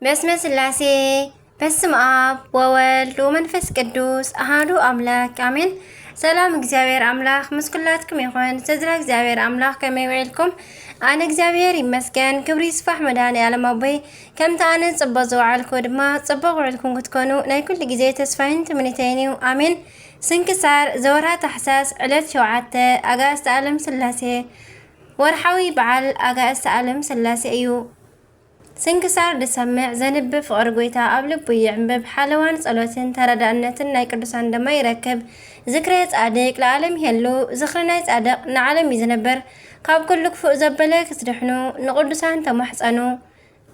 በስመ ስላሴ፣ በስም ኣብ ወወልድ ወመንፈስ ቅዱስ ኣሃዱ ኣምላክ ኣሜን። ሰላም እግዚኣብሔር ኣምላክ ምስ ኩላትኩም ይኹን። ስድራ እግዚኣብሔር ኣምላክ ከመይ ውዒልኩም? ኣነ እግዚኣብሔር ይመስገን፣ ክብሪ ይስፋሕ መድኃኔ ዓለም ኣቦይ። ከምቲ ኣነ ጽቡቕ ዝወዓልኩ ድማ ጽቡቕ ውዕልኩም ክትኮኑ ናይ ኩሉ ግዜ ተስፋይን ትምኒተይን እዩ። ኣሜን። ስንክሳር ዘወርሃ ታሕሳስ ዕለት ሸውዓተ ኣጋእዝተ ዓለም ስላሴ። ወርሓዊ በዓል ኣጋእዝተ ዓለም ስላሴ እዩ። ስንክሳር ድሰምዕ ዘንብብ ፍቕሪ ጎይታ ኣብ ልቡ ይዕንብብ። ሓለዋን ጸሎትን ተረዳእነትን ናይ ቅዱሳን ድማ ይረክብ። ዝክረ ጻድቅ ለዓለም ይሄሉ። ዝኽሪ ናይ ጻድቕ ንዓለም እዩ ዝነብር። ካብ ኩሉ ክፉእ ዘበለ ክትድሕኑ ንቅዱሳን ተማሕጸኑ።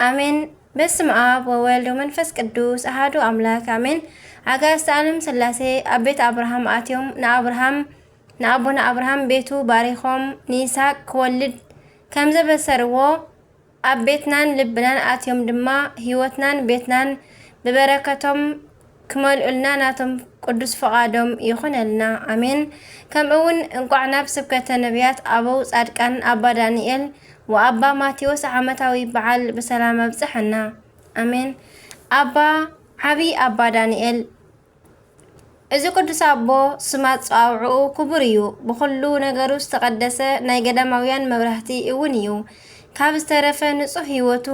ኣሜን። በስመ ኣብ ወወልድ ወመንፈስ ቅዱስ ኣሃዱ ኣምላክ ኣሜን። ኣጋእዝተ ዓለም ስላሴ ኣብ ቤት ኣብርሃም ኣትዮም ንኣብርሃም ንኣቦና ኣብርሃም ቤቱ ባሪኾም ንይስሐቅ ክወልድ ከም ዘበሰርዎ ኣብ ቤትናን ልብናን ኣትዮም ድማ ህይወትናን ቤትናን ብበረከቶም ክመልኡልና ናቶም ቅዱስ ፍቓዶም ይኹነልና። ኣሜን። ከምኡ እውን እንቋዕ ናብ ስብከተ ነቢያት ኣበው ጻድቃን ኣባ ዳንኤል ወኣባ ማቴዎስ ዓመታዊ በዓል ብሰላም ኣብጽሐና። ኣሜን። ኣባ ዓቢ ኣባ ዳንኤል እዚ ቅዱስ ኣቦ ስም ኣጸዋውዕኡ ክቡር እዩ። ብኹሉ ነገሩ ዝተቐደሰ ናይ ገዳማውያን መብራህቲ እውን እዩ። ካብ ዝተረፈ ንጹህ ህይወቱ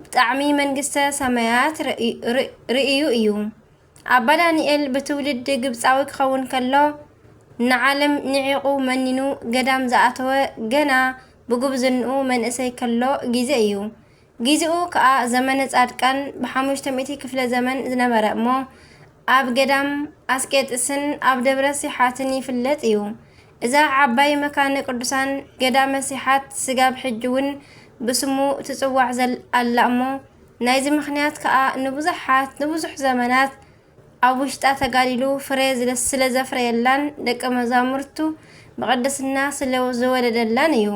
ብጣዕሚ መንግስተ ሰማያት ርእዩ እዩ። ኣባ ዳንኤል ብትውልዲ ግብጻዊ ክኸውን ከሎ ንዓለም ንዒቑ መኒኑ ገዳም ዝኣተወ ገና ብጉብዝንኡ መንእሰይ ከሎ ጊዜ እዩ። ጊዜኡ ከኣ ዘመነ ጻድቃን ብሓሙሽተ ሚእቲ ክፍለ ዘመን ዝነበረ እሞ ኣብ ገዳም ኣስቄጥስን ኣብ ደብረ ሲሓትን ይፍለጥ እዩ። እዛ ዓባይ መካነ ቅዱሳን ገዳመ ሲሓት ስጋብ ሕጂ እውን ብስሙ ትጽዋዕ ዘል ኣላ እሞ ናይዚ ምኽንያት ከኣ ንብዙሓት ንብዙሕ ዘመናት ኣብ ውሽጣ ተጋዲሉ ፍረ ስለ ዘፍረየላን ደቀ መዛሙርቱ ብቅድስና ስለ ዝወለደላን እዩ።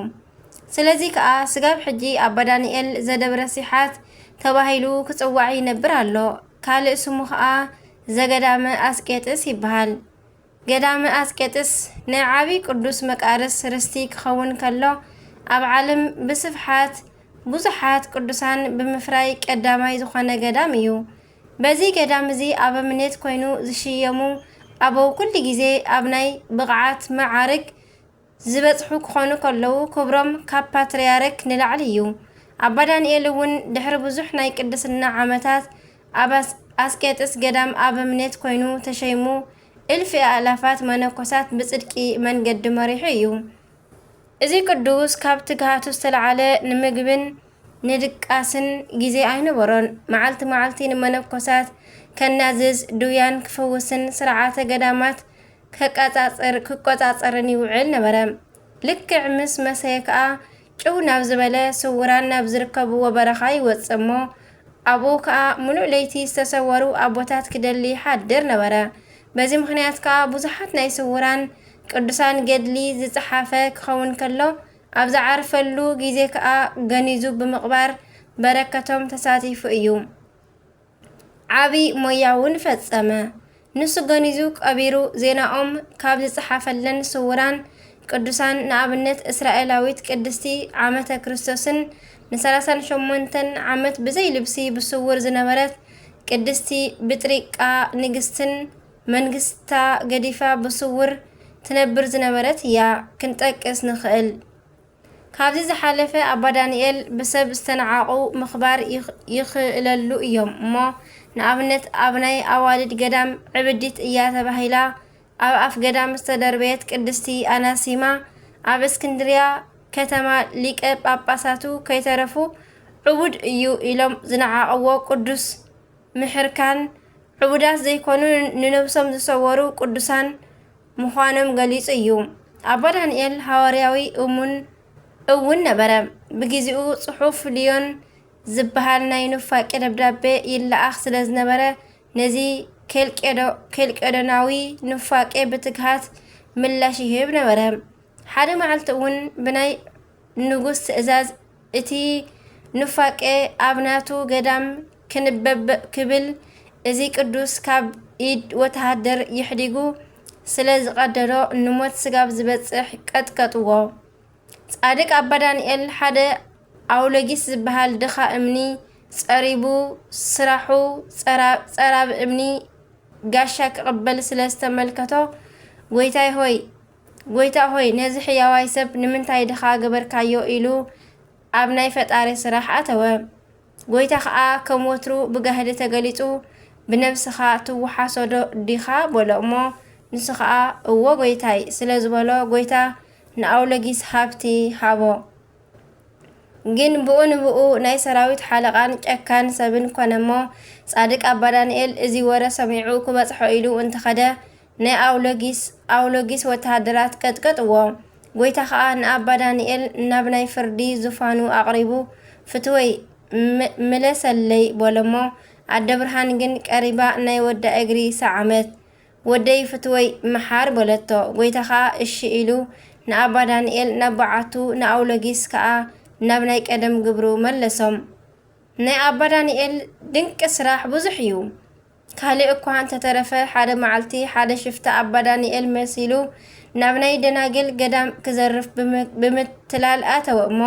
ስለዚ ከኣ ስጋብ ሕጂ ኣባ ዳንኤል ዘደብረ ሲሓት ተባሂሉ ክጽዋዕ ይነብር ኣሎ። ካልእ ስሙ ከኣ ዘገዳመ ኣስቄጥስ ይበሃል። ገዳመ ኣስቄጥስ ናይ ዓቢ ቅዱስ መቃርስ ርስቲ ክኸውን ከሎ ኣብ ዓለም ብስፍሓት ብዙሓት ቅዱሳን ብምፍራይ ቀዳማይ ዝኾነ ገዳም እዩ። በዚ ገዳም እዚ ኣበምኔት ኮይኑ ዝሽየሙ ኣበው ኩሉ ግዜ ኣብ ናይ ብቕዓት መዓርግ ዝበጽሑ ክኾኑ ከለዉ ክብሮም ካብ ፓትርያርክ ንላዕሊ እዩ። ኣባ ዳንኤል እውን ድሕሪ ብዙሕ ናይ ቅድስና ዓመታት ኣብ ኣስ- ኣስቄጥስ ገዳም ኣበምኔት ኮይኑ ተሸይሙ እልፊ ኣእላፋት መነኮሳት ብጽድቂ መንገዲ መሪሑ እዩ። እዚ ቅዱስ ካብ ትግሃቱ ዝተለዓለ ንምግብን ንድቃስን ግዜ ኣይነበሮን። መዓልቲ መዓልቲ ንመነኮሳት ከናዝዝ፣ ድውያን ክፍውስን ስርዓተ ገዳማት ከቃጻጽር ክቆጻጸርን ይውዕል ነበረ። ልክዕ ምስ መሰየ ከኣ ጭው ናብ ዝበለ ስውራን ናብ ዝርከብዎ በረኻ ይወጽእ እሞ ኣብኡ ከኣ ምሉእ ለይቲ ዝተሰወሩ ኣቦታት ክደሊ ይሓድር ነበረ። በዚ ምኽንያት ከኣ ብዙሓት ናይ ስውራን ቅዱሳን ገድሊ ዝጸሓፈ ክኸውን ከሎ ኣብ ዝዓርፈሉ ግዜ ከኣ ገኒዙ ብምቕባር በረከቶም ተሳቲፉ እዩ። ዓቢ ሞያ እውን ፈጸመ። ንሱ ገኒዙ ቀቢሩ ዜናኦም ካብ ዝጸሓፈለን ስውራን ቅዱሳን ንኣብነት እስራኤላዊት ቅድስቲ ዓመተ ክርስቶስን ንሰላሳን ሸሞንተን ዓመት ብዘይ ልብሲ ብስውር ዝነበረት ቅድስቲ ብጥሪቃ ንግስትን መንግስታ ገዲፋ ብስውር ትነብር ዝነበረት እያ ክንጠቅስ ንኽእል። ካብዚ ዝሓለፈ ኣባ ዳንኤል ብሰብ ዝተነዓቑ ምኽባር ይኽ- ይኽእለሉ እዮም እሞ ንኣብነት ኣብ ናይ ኣዋልድ ገዳም ዕብዲት እያ ተባሂላ ኣብ ኣፍ ገዳም ዝተደርበየት ቅድስቲ ኣናሲማ ኣብ እስክንድርያ ከተማ ሊቀ ጳጳሳቱ ከይተረፉ ዕቡድ እዩ ኢሎም ዝነዓቕዎ ቅዱስ ምሕርካን ዕቡዳት ዘይኮኑ ንነብሶም ዝሰወሩ ቅዱሳን ምዃኖም ገሊጹ እዩ። ኣባ ዳንኤል ሃዋርያዊ እሙን እውን ነበረ። ብግዜኡ ጽሑፍ ልዮን ዝበሃል ናይ ኑፋቄ ደብዳቤ ይለኣኽ ስለ ዝነበረ ነዚ ኬልቄዶ- ኬልቄዶናዊ ኑፋቄ ብትግሃት ምላሽ ይህብ ነበረ። ሓደ መዓልቲ እውን ብናይ ንጉስ ትእዛዝ እቲ ኑፋቄ ኣብ ናቱ ገዳም ክንበብ ክብል እዚ ቅዱስ ካብ ኢድ ወተሃደር ይሕዲጉ ስለ ዝቐደዶ ንሞት ስጋብ ዝበጽሕ ቀጥቀጥዎ። ጻድቅ ኣባ ዳንኤል ሓደ ኣውሎጊስ ዝበሃል ድኻ እምኒ ጸሪቡ፣ ስራሑ ጸራብ እምኒ ጋሻ ክቕበል ስለ ዝተመልከቶ፣ ጎይታይ ሆይ፣ ጎይታ ሆይ፣ ነዚ ሕያዋይ ሰብ ንምንታይ ድኻ ገበርካዮ? ኢሉ ኣብ ናይ ፈጣሪ ስራሕ ኣተወ። ጎይታ ኸኣ ከም ወትሩ ብጋህዲ ተገሊጹ፣ ብነብስኻ ትወሓሶ ዶ ዲኻ? በሎ እሞ፣ ንሱ ኸኣ እወ ጎይታይ ስለ ዝበሎ፣ ጎይታ ንኣውሎጊስ ሃብቲ ሃቦ። ግን ብኡ ንብኡ ናይ ሰራዊት ሓለቓን ጨካን ሰብን ኮነ እሞ፣ ጻድቅ ኣባ ዳንኤል እዚ ወረ ሰሚዑ ክበጽሖ ኢሉ እንተኸደ፣ ናይ ኣውሎጊስ ኣውሎጊስ ወተሃደራት ቀጥቀጥዎ። ጎይታ ኸኣ ንኣባ ዳንኤል ናብ ናይ ፍርዲ ዙፋኑ ኣቕሪቡ፣ ፍትወይ፣ ምለሰለይ በሎ እሞ፣ ኣደ ብርሃን ግን ቀሪባ ናይ ወዳ እግሪ ሰዓመት። ወደይ ፍትወይ ምሓር በለቶ። ጎይታ ኸኣ እሺ ኢሉ ንኣባ ዳንኤል ናብ በዓቱ ንኣውሎጊስ ከኣ ናብ ናይ ቀደም ግብሩ መለሶም። ናይ ኣባ ዳንኤል ድንቂ ስራሕ ብዙሕ እዩ። ካልእ እኳ እንተተረፈ ሓደ መዓልቲ ሓደ ሽፍታ ኣባ ዳንኤል መሲሉ ናብ ናይ ደናግል ገዳም ክዘርፍ ብምትላል ኣተወ እሞ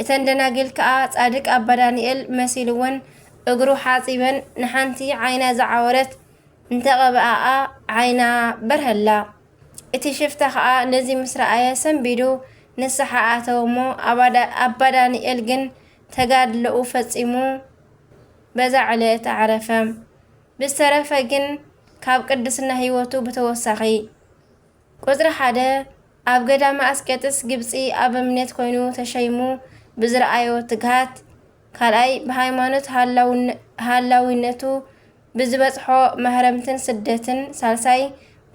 እተን ደናግል ከኣ ጻድቅ ኣባ ዳንኤል መሲልወን እግሩ ሓጺበን ንሓንቲ ዓይና ዝዓወረት እንተቐብኣኣ ዓይና በርሀላ። እቲ ሽፍታ ኸኣ ነዚ ምስ ረኣየ ሰንቢዱ ንስሓ ኣተወ እሞ ኣባ ዳንኤል ግን ተጋድሎኡ ፈጺሙ በዛ ዕለት ኣዕረፈ። ብዝተረፈ ግን ካብ ቅድስና ህይወቱ ብተወሳኺ ቁጽሪ ሓደ ኣብ ገዳመ ኣስቄጥስ ግብጺ ኣበምኔት ኮይኑ ተሸይሙ ብዝረኣዮ ትግሃት፣ ካልኣይ ብሃይማኖት ሃላዊነቱ ብዝበጽሖ ማህረምትን ስደትን፣ ሳልሳይ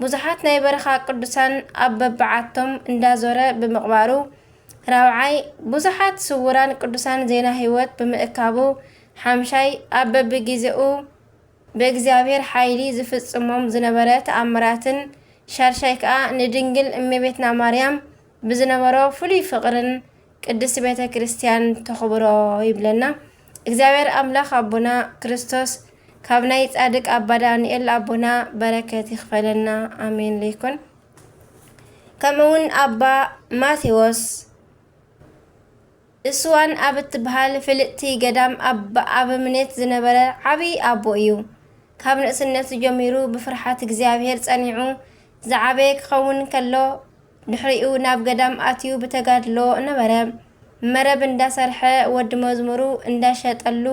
ብዙሓት ናይ በረኻ ቅዱሳን ኣብ በብዓቶም እንዳዞረ ብምቕባሩ፣ ራብዓይ ብዙሓት ስውራን ቅዱሳን ዜና ህይወት ብምእካቡ፣ ሓምሻይ ኣብ በብጊዜኡ ብእግዚኣብሔር ሓይሊ ዝፍጽሞም ዝነበረ ተኣምራትን፣ ሻድሻይ ከኣ ንድንግል እመቤትና ማርያም ብዝነበሮ ፍሉይ ፍቕርን ቅድስቲ ቤተ ክርስቲያን ተኽብሮ ይብለና። እግዚኣብሔር ኣምላኽ ኣቦና ክርስቶስ ካብ ናይ ጻድቅ ኣባ ዳንኤል ኣቦና በረከት ይኽፈለና። ኣሜን። ለይኩን ከምኡ እውን ኣባ ማቴዎስ እሱዋን ኣብ እትበሃል ፍልጥቲ ገዳም ኣበምኔት ዝነበረ ዓብዪ ኣቦ እዩ። ካብ ንእስነቱ ጀሚሩ ብፍርሓት እግዚኣብሔር ጸኒዑ ዝዓበየ ክኸውን ከሎ፣ ድሕሪኡ ናብ ገዳም ኣትዩ ብተጋድሎ ነበረ። መረብ እንዳሰርሐ፣ ወዲ መዝሙሩ እንዳሸጠሉ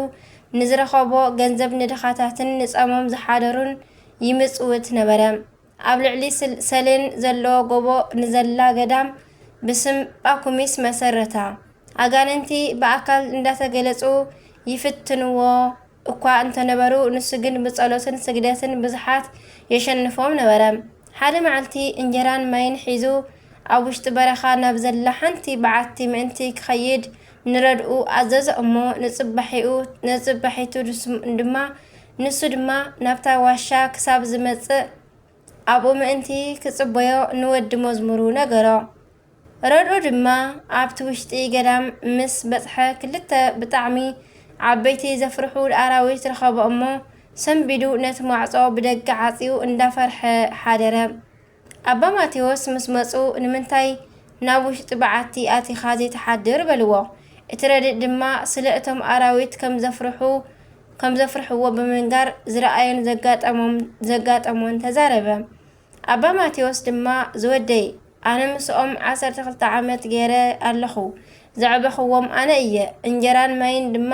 ንዝረኸቦ ገንዘብ ንድኻታትን ንጸሞም ዝሓደሩን ይምጽውት ነበረ። ኣብ ልዕሊ ሰሌን ዘሎ ጎቦ ንዘላ ገዳም ብስም ጳኩሚስ መሰረታ። ኣጋንንቲ ብኣካል እንዳተገለጹ ይፍትንዎ እኳ እንተነበሩ፣ ንሱ ግን ብጸሎትን ስግደትን ብዙሓት የሸንፎም ነበረ። ሓደ መዓልቲ እንጀራን ማይን ሒዙ ኣብ ውሽጢ በረኻ ናብ ዘላ ሓንቲ በዓቲ ምእንቲ ክኸይድ ንረድኡ ኣዘዞ እሞ፣ ንጽባሒኡ፣ ንጽባሒቱ ድማ፣ ንሱ ድማ ናብታ ዋሻ ክሳብ ዝመጽእ፣ ኣብኡ ምእንቲ ክጽበዮ ንወዲ መዝሙሩ ነገሮ። ረድኡ ድማ ኣብቲ ውሽጢ ገዳም ምስ በጽሐ፣ ክልተ ብጣዕሚ ዓበይቲ ዘፍርሑ ኣራዊት ረኸቦ እሞ፣ ሰንቢዱ ነቲ ማዕጾ ብደገ ዓጽዩ እንዳፈርሐ ሓደረ። ኣባ ማቴዎስ ምስ መጹ፣ ንምንታይ ናብ ውሽጢ በዓቲ ኣቲኻ ዘይትሓድር? በልዎ። እቲ ረድእ ድማ ስለ እቶም ኣራዊት ከም ዘፍርሑ፣ ከም ዘፍርሕዎ ብምንጋር ዝረኣዮን ዘጋጠሞን ተዛረበ። ኣባ ማቴዎስ ድማ፣ ዝወደይ፣ ኣነ ምስኦም ዓሰርተ ክልተ ዓመት ገይረ ኣለኹ፣ ዘዕበኽዎም ኣነ እየ፣ እንጀራን ማይን ድማ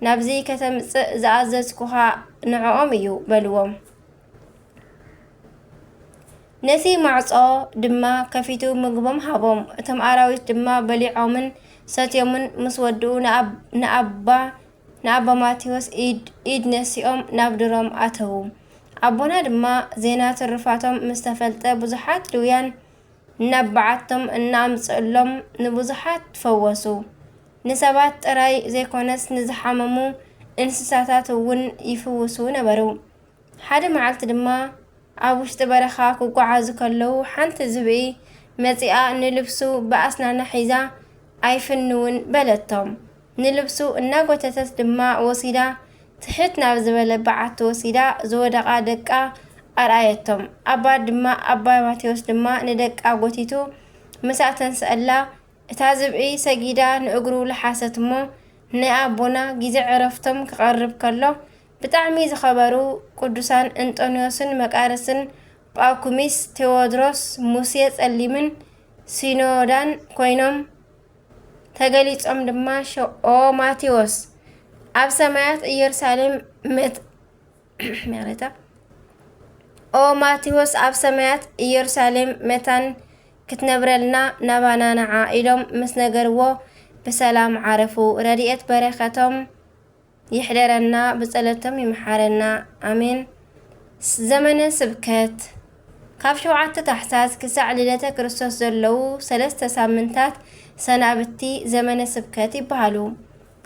ናብዚ ከተምጽእ ዝኣዘዝኩኻ ንዕኦም እዩ በልዎም። ነቲ ማዕጾ ድማ ከፊቱ ምግቦም ሃቦም። እቶም ኣራዊት ድማ በሊዖምን ሰትዮምን ምስ ወድኡ ንኣባ ንኣባ ማቴዎስ ኢድ ኢድ ነሲኦም ናብ ድሮም ኣተዉ። ኣቦና ድማ ዜና ትሩፋቶም ምስ ተፈልጠ ብዙሓት ድውያን ናብ በዓቶም እናኣምጽእሎም ንብዙሓት ፈወሱ። ንሰባት ጥራይ ዘይኮነስ ንዝሓመሙ እንስሳታት እውን ይፍውሱ ነበሩ። ሓደ መዓልቲ ድማ ኣብ ውሽጢ በረኻ ክጓዓዙ ከለዉ ሓንቲ ዝብኢ መጺኣ ንልብሱ ብኣስናና ሒዛ ኣይፍንውን በለቶም። ንልብሱ እናጎተተት ድማ ወሲዳ ትሕት ናብ ዝበለ በዓቲ ወሲዳ ዝወደቓ ደቃ ኣርኣየቶም። ኣባ ድማ ኣባ ማቴዎስ ድማ ንደቃ ጎቲቱ ምስ ኣተንሰኣላ እታ ዝብኢ ሰጊዳ ንእግሩ ለሓሰት እሞ ናይ ኣቦና ግዜ ዕረፍቶም ክቐርብ ከሎ፣ ብጣዕሚ ዝኸበሩ ቅዱሳን እንጦንዮስን መቃርስን፣ ጳኩሚስ፣ ቴዎድሮስ፣ ሙሴ ጸሊምን ሲኖዳን ኮይኖም ተገሊጾም ድማ፣ ሸ-፣ ኦ ማቴዎስ፣ ኣብ ሰማያት ኢየሩሳሌም መት-፣ ይቕሬታ። ኦ ማቴዎስ፣ ኣብ ሰማያት ኢየሩሳሌም መታን ክትነብረልና ናባና ንዓ ኢሎም ምስ ነገርዎ፣ ብሰላም ዓረፉ። ረድኤት በረከቶም ይሕደረና፣ ብጸሎቶም ይምሓረና። ኣሜን። ስ-፣ ዘመነ ስብከት። ካብ ሸውዓተ ታሕሳስ ክሳዕ ልደተ ክርስቶስ ዘለዉ ሰለስተ ሳምንታት ሰናብቲ ዘመነ ስብከት ይበሃሉ።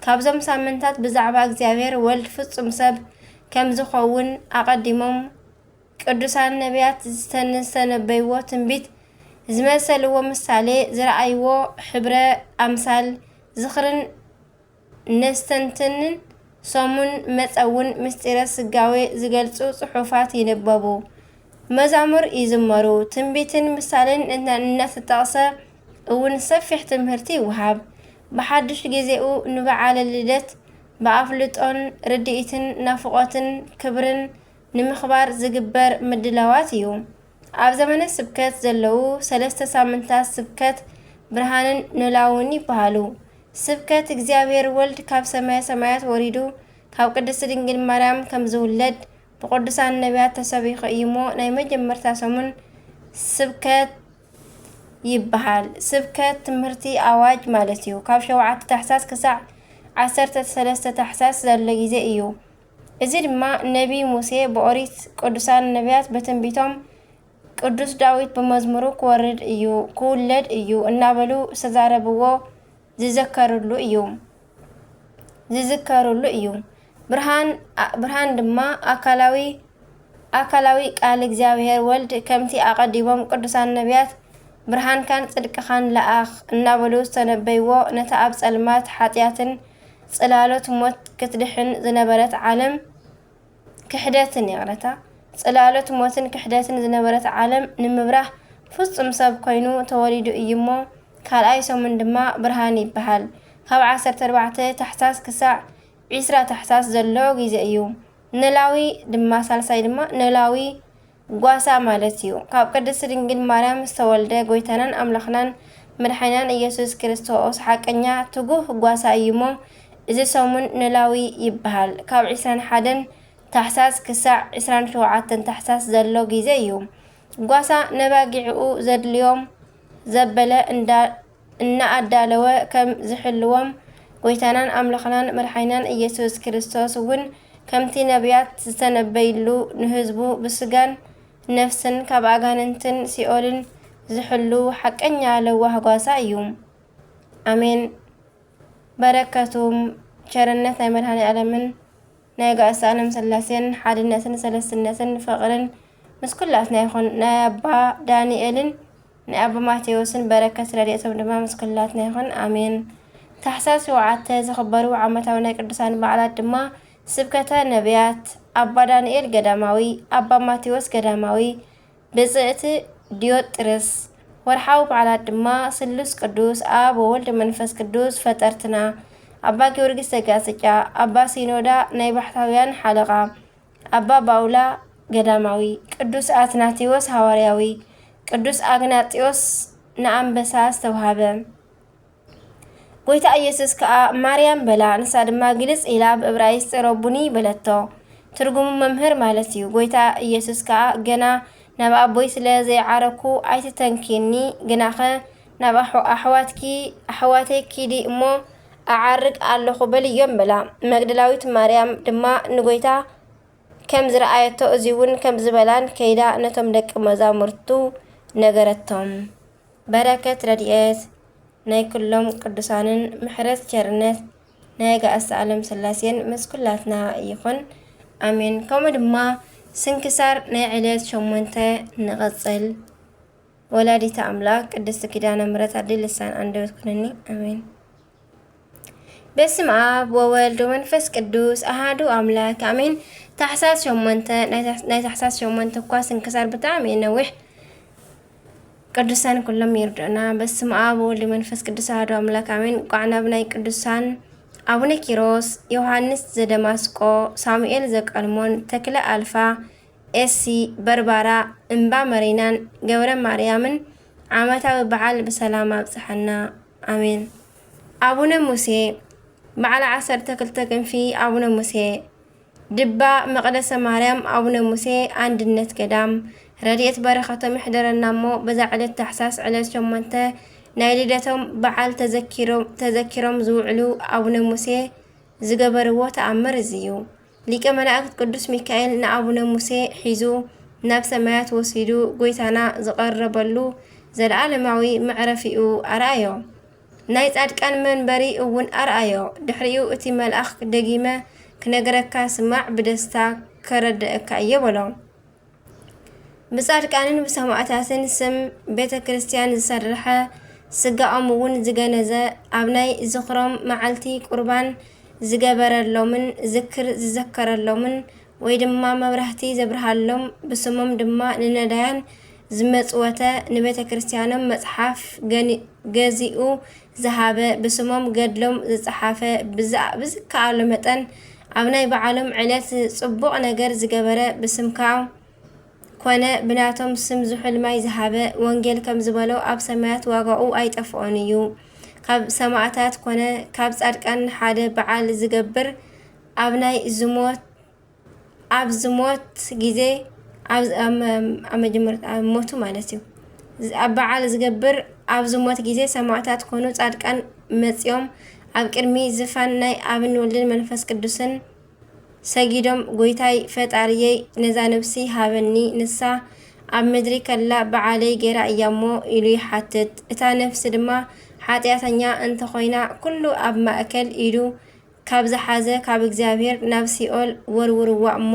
ካብዞም ሳምንታት ብዛዕባ እግዚኣብሔር ወልድ ፍጹም ሰብ ከም ዝኸውን ኣቐዲሞም ቅዱሳን ነቢያት ዝተን-፣ ዝተነበይዎ ትንቢት ዝመሰልዎ ምሳሌ ዝረኣይዎ ሕብረ ኣምሳል ዝኽርን ነስተንትንን ሰሙን መጸውን ምስጢረ ስጋዌ ዝገልጹ ጽሑፋት ይንበቡ። መዛሙር ይዝመሩ። ትንቢትን ምሳሌን እና-፣ እናተጠቕሰ እውን ሰፊሕ ትምህርቲ ይወሃብ። ብሓድሽ ግዜኡ ንበዓለ ልደት ብኣፍልጦን ርድኢትን ናፍቖትን ክብርን ንምኽባር ዝግበር ምድላዋት እዩ። ኣብ ዘመነ ስብከት ዘለዉ ሰለስተ ሳምንታት ስብከት ብርሃንን ኖላውን ይበሃሉ። ስብከት እግዚኣብሔር ወልድ ካብ ሰማየ ሰማያት ወሪዱ ካብ ቅድስቲ ድንግል ማርያም ከም ዝውለድ ብቅዱሳን ነቢያት ተሰቢኹ እዩሞ ናይ መጀመርታ ሰሙን ስብከት ይበሃል። ስብከት ትምህርቲ ኣዋጅ ማለት እዩ። ካብ ሸውዓተ ታሕሳስ ክሳዕ ዓሰርተ ሰለስተ ታሕሳስ ዘሎ ግዜ እዩ። እዚ ድማ ነቢይ ሙሴ ብኦሪት፣ ቅዱሳን ነቢያት ብትንቢቶም፣ ቅዱስ ዳዊት ብመዝሙሩ ክወርድ እዩ፣ ክውለድ እዩ እናበሉ ዝተዛረብዎ ዝዘከርሉ እዩ፣ ዝዝከርሉ እዩ። ብርሃን፣ ኣ-፣ ብርሃን ድማ ኣካላዊ፣ ኣካላዊ ቃል እግዚኣብሔር ወልድ፣ ከምቲ ኣቐዲሞም ቅዱሳን ነቢያት ብርሃንካን ጽድቅኻን ለኣኽ እናበሉ ዝተነበይዎ፣ ነታ ኣብ ጸልማት ሓጢኣትን ጽላሎት ሞት ክትድሕን ዝነበረት ዓለም ክሕደትን፣ ይቕረታ፣ ጽላሎት ሞትን ክሕደትን ዝነበረት ዓለም ንምብራህ ፍጹም ሰብ ኮይኑ ተወሊዱ እዩ እሞ፣ ካልኣይ ሰሙን ድማ ብርሃን ይበሃል። ካብ ዓሰርተ ኣርባዕተ ታሕሳስ ክሳዕ ዒስራ ታሕሳስ ዘሎ ግዜ እዩ። ኖላዊ ድማ፣ ሳልሳይ ድማ ኖላዊ ጓሳ ማለት እዩ። ካብ ቅድስቲ ድንግል ማርያም ዝተወልደ ጎይታናን ኣምላኽናን መድሓኒናን ኢየሱስ ክርስቶስ ሓቀኛ ትጉህ ጓሳ እዩ እሞ፣ እዚ ሰሙን ኖላዊ ይበሃል። ካብ ዒስራን ሓደን ታሕሳስ ክሳዕ ዒስራን ሸውዓተን ታሕሳስ ዘሎ ግዜ እዩ። ጓሳ ነባጊዕኡ ዘድልዮም ዘበለ እንዳ-፣ እናኣዳለወ ከም ዝሕልዎም፣ ጎይታናን ኣምላኽናን መድሓኒናን ኢየሱስ ክርስቶስ እውን ከምቲ ነቢያት ዝተነበይሉ፣ ንህዝቡ ብስጋን ነፍስን ካብ ኣጋንንትን ሲኦልን ዝሕሉ ሓቀኛ ለዋህ ጓሳ እዩ። ኣሜን። በረከቱም ቸርነት ናይ መድኃኔ ዓለምን ናይ ኣጋእዝተ ዓለም ሥላሴን ሓድነትን ሰለስትነትን ፍቕርን ምስ ኩላትና ይኹን። ናይ ኣባ ዳንኤልን ናይ ኣባ ማቴዎስን በረከት ረድኤቶም ድማ ምስ ኩላትና ይኹን። ኣሜን። ታሕሳስ ሸውዓተ ዝኽበሩ ዓመታዊ ናይ ቅዱሳን በዓላት ድማ ስብከተ ነቢያት ኣባ ዳንኤል ገዳማዊ፣ ኣባ ማቴዎስ ገዳማዊ፣ ብጽእቲ ዲዮጥርስ። ወርሓዊ በዓላት ድማ ስሉስ ቅዱስ፣ ኣብ ወወልድ መንፈስ ቅዱስ ፈጠርትና፣ ኣባ ጊዮርጊስ ዘጋስጫ፣ ኣባ ሲኖዳ ናይ ባሕታውያን ሓለቓ፣ ኣባ ባውላ ገዳማዊ፣ ቅዱስ ኣትናቴዎስ ሃዋርያዊ፣ ቅዱስ ኣግናጢዮስ ንኣንበሳ ዝተውሃበ። ጎይታ ኢየሱስ ከኣ ማርያም በላ፣ ንሳ ድማ ግልጽ ኢላ ብእብራይስጢ ረቡኒ በለቶ። ትርጉሙ መምህር ማለት እዩ። ጎይታ ኢየሱስ ከኣ ገና ናብ ኣቦይ ስለ ዘይዓረኩ ኣይትተንክየኒ፣ ግናኸ ናብ ኣሕ-፣ ኣሕዋትኪ፣ ኣሕዋተይ ኪዲ እሞ ኣዓርግ ኣለኹ በልዮም በላ። መግደላዊት ማርያም ድማ ንጎይታ ከም ዝረኣየቶ እዚ እውን ከም ዝበላን ከይዳ ነቶም ደቂ መዛሙርቱ ነገረቶም። በረከት ረድኤት ናይ ኩሎም ቅዱሳንን ምሕረት ቸርነት ናይ ኣጋእዝተ ዓለም ሥላሴን ምስ ኩላትና ይኹን። ኣሜን። ከምኡ ድማ ስንክሳር ናይ ዕለት ሸሞንተ ንቐጽል። ወላዲተ ኣምላክ ቅድስቲ ኪዳነ ምሕረት ኣደይ ልሳን ኣንደበት ኩነኒ። ኣሜን። በስመ ኣብ ወወልድ ወመንፈስ ቅዱስ ኣሃዱ ኣምላክ ኣሜን። ታሕሳስ ሸሞንተ፣ ናይ ታሕ-፣ ናይ ታሕሳስ ሸሞንተ እኳ ስንክሳር ብጣዕሚ እዩ ነዊሕ። ቅዱሳን ኩሎም ይርድኡና። በስመ ኣብ ወወልድ ወመንፈስ ቅዱስ ኣሃዱ ኣምላክ ኣሜን። እንቋዕ ናብ ናይ ቅዱሳን ኣቡነ ኪሮስ፣ ዮሃንስ ዘደማስቆ፣ ሳሙኤል ዘቀልሞን፣ ተክለ ኣልፋ፣ ኤሲ፣ በርባራ፣ እምባ መሪናን ገብረ ማርያምን ዓመታዊ በዓል ብሰላም ኣብጽሓና። ኣሜን። ኣቡነ ሙሴ፣ በዓል ዓሰርተ ክልተ ክንፊ ኣቡነ ሙሴ፣ ድባ መቕደሰ ማርያም ኣቡነ ሙሴ፣ ኣንድነት ገዳም፣ ረድኤት በረኸቶም ይሕደረና እሞ፣ በዛ ዕለት ታሕሳስ ዕለት ሸሞንተ ናይ ልደቶም በዓል ተዘኪሮም ዝውዕሉ ኣቡነ ሙሴ ዝገበርዎ ተኣምር እዚ እዩ። ሊቀ መላእክት ቅዱስ ሚካኤል ንኣቡነ ሙሴ ሒዙ ናብ ሰማያት ወሲዱ ጎይታና ዝቐረበሉ ዘለዓለማዊ መዕረፊኡ ኣርኣዮ። ናይ ጻድቃን መንበሪ እውን ኣርኣዮ። ድሕሪኡ እቲ መልኣኽ ደጊመ ክነግረካ ስማዕ፣ ብደስታ ከረድእካ እየ በሎ። ብጻድቃንን ብሰማእታትን ስም ቤተ ክርስቲያን ዝሰርሐ፣ ስጋኦም እውን ዝገነዘ፣ ኣብ ናይ ዝኽሮም መዓልቲ ቁርባን ዝገበረሎምን ዝክር ዝዘከረሎምን ወይ ድማ መብራህቲ ዘብርሃሎም፣ ብስሞም ድማ ንነዳያን ዝመጽወተ ንቤተ ክርስቲያኖም መጽሓፍ ገዚኡ ዝሃበ፣ ብስሞም ገድሎም ዝጸሓፈ፣ ብዝከኣሎ መጠን ኣብ ናይ በዓሎም ዕለት ጽቡቕ ነገር ዝገበረ፣ ብስምካ ኮነ ብናቶም ስም ዝሑል ማይ ዝሃበ፣ ወንጌል ከም ዝበሎ ኣብ ሰማያት ዋጋኡ ኣይጠፍኦን እዩ። ካብ ሰማእታት ኮነ ካብ ጻድቃን ሓደ በዓል ዝገብር፣ ኣብ ናይ ዝሞት ኣብ ዝሞት ግዜ ኣብ መጀመርታ ሞቱ ማለት እዩ። ኣብ በዓል ዝገብር፣ ኣብ ዝሞት ግዜ ሰማእታት ኮኑ ጻድቃን መጺኦም ኣብ ቅድሚ ዝፋን ናይ ኣብን ወልድን መንፈስ ቅዱስን ሰጊዶም፣ ጎይታይ ፈጣሪየይ፣ ነዛ ነፍሲ ሃበኒ፣ ንሳ ኣብ ምድሪ ከላ በዓለይ ገይራ እያሞ ኢሉ ይሓትት። እታ ነፍሲ ድማ ሓጢኣተኛ እንተኾይና ኩሉ ኣብ ማእከል ኢዱ ካብ ዝሓዘ ካብ እግዚኣብሔር ናብ ሲኦል ወርውርዋ እሞ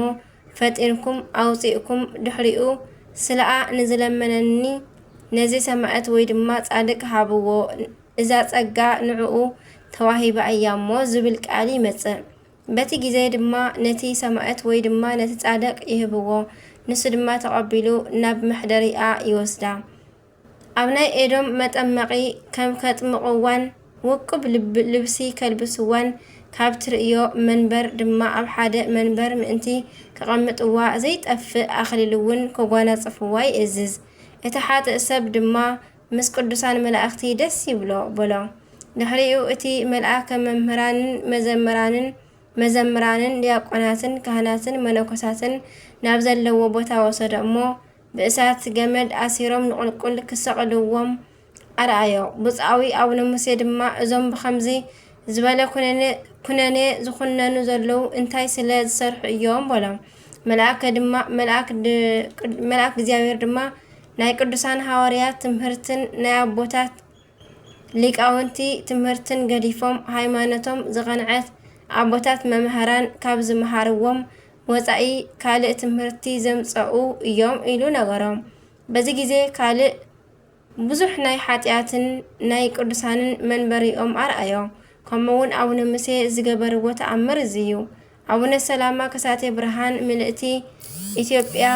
ፈጢንኩም ኣውፂእኩም ድሕሪኡ ስለኣ ንዝለመነኒ ነዚ ሰማዕት ወይ ድማ ጻድቅ ሃብዎ፣ እዛ ጸጋ ንዕኡ ተዋሂባ እያ እሞ ዝብል ቃል ይመጽእ። በቲ ግዜ ድማ ነቲ ሰማዕት ወይ ድማ ነቲ ጻድቅ ይህብዎ፣ ንሱ ድማ ተቐቢሉ ናብ መሕደሪኣ ይወስዳ። ኣብ ናይ ኤዶም መጠመቒ ከም ከጥምቕዋን ውቁብ ልብሲ ከልብስዋን ካብ ትርእዮ መንበር ድማ ኣብ ሓደ መንበር ምእንቲ ከቐምጥዋ ዘይጠፍእ ኣኽሊል እውን ከጓናጽፍዋ ይእዝዝ። እቲ ሓጥእ ሰብ ድማ ምስ ቅዱሳን መላእኽቲ ደስ ይብሎ በሎ። ድሕሪኡ እቲ መልኣከ መምህራንን መዘምራንን መዘምራንን ዲያቆናትን ካህናትን መነኮሳትን ናብ ዘለዎ ቦታ ወሰዶ እሞ ብእሳት ገመድ ኣሲሮም ንቁልቁል ክሰቕልዎም ኣርኣዮ። ብፁዓዊ ኣቡነ ሙሴ ድማ እዞም ብኸምዚ ዝበለ ኩነኔ ዝኹነኑ ዘለዉ እንታይ ስለ ዝሰርሑ እዮም በሎም። መልኣከ ድማ መልኣክ እግዚኣብሔር ድማ ናይ ቅዱሳን ሃዋርያት ትምህርትን ናይ ኣቦታት ሊቃውንቲ ትምህርትን ገዲፎም ሃይማኖቶም ዝቐንዐት ኣቦታት መምህራን ካብ ዝመሃርዎም ወፃኢ ካልእ ትምህርቲ ዘምፀኡ እዮም ኢሉ ነገሮም። በዚ ግዜ ካልእ ብዙሕ ናይ ሓጢኣትን ናይ ቅዱሳንን መንበሪኦም ኣርኣዮ። ከምኡ እውን ኣቡነ ሙሴ ዝገበርዎ ተኣምር እዚ እዩ። ኣቡነ ሰላማ ከሳቴ ብርሃን ምልእቲ ኢትዮጵያ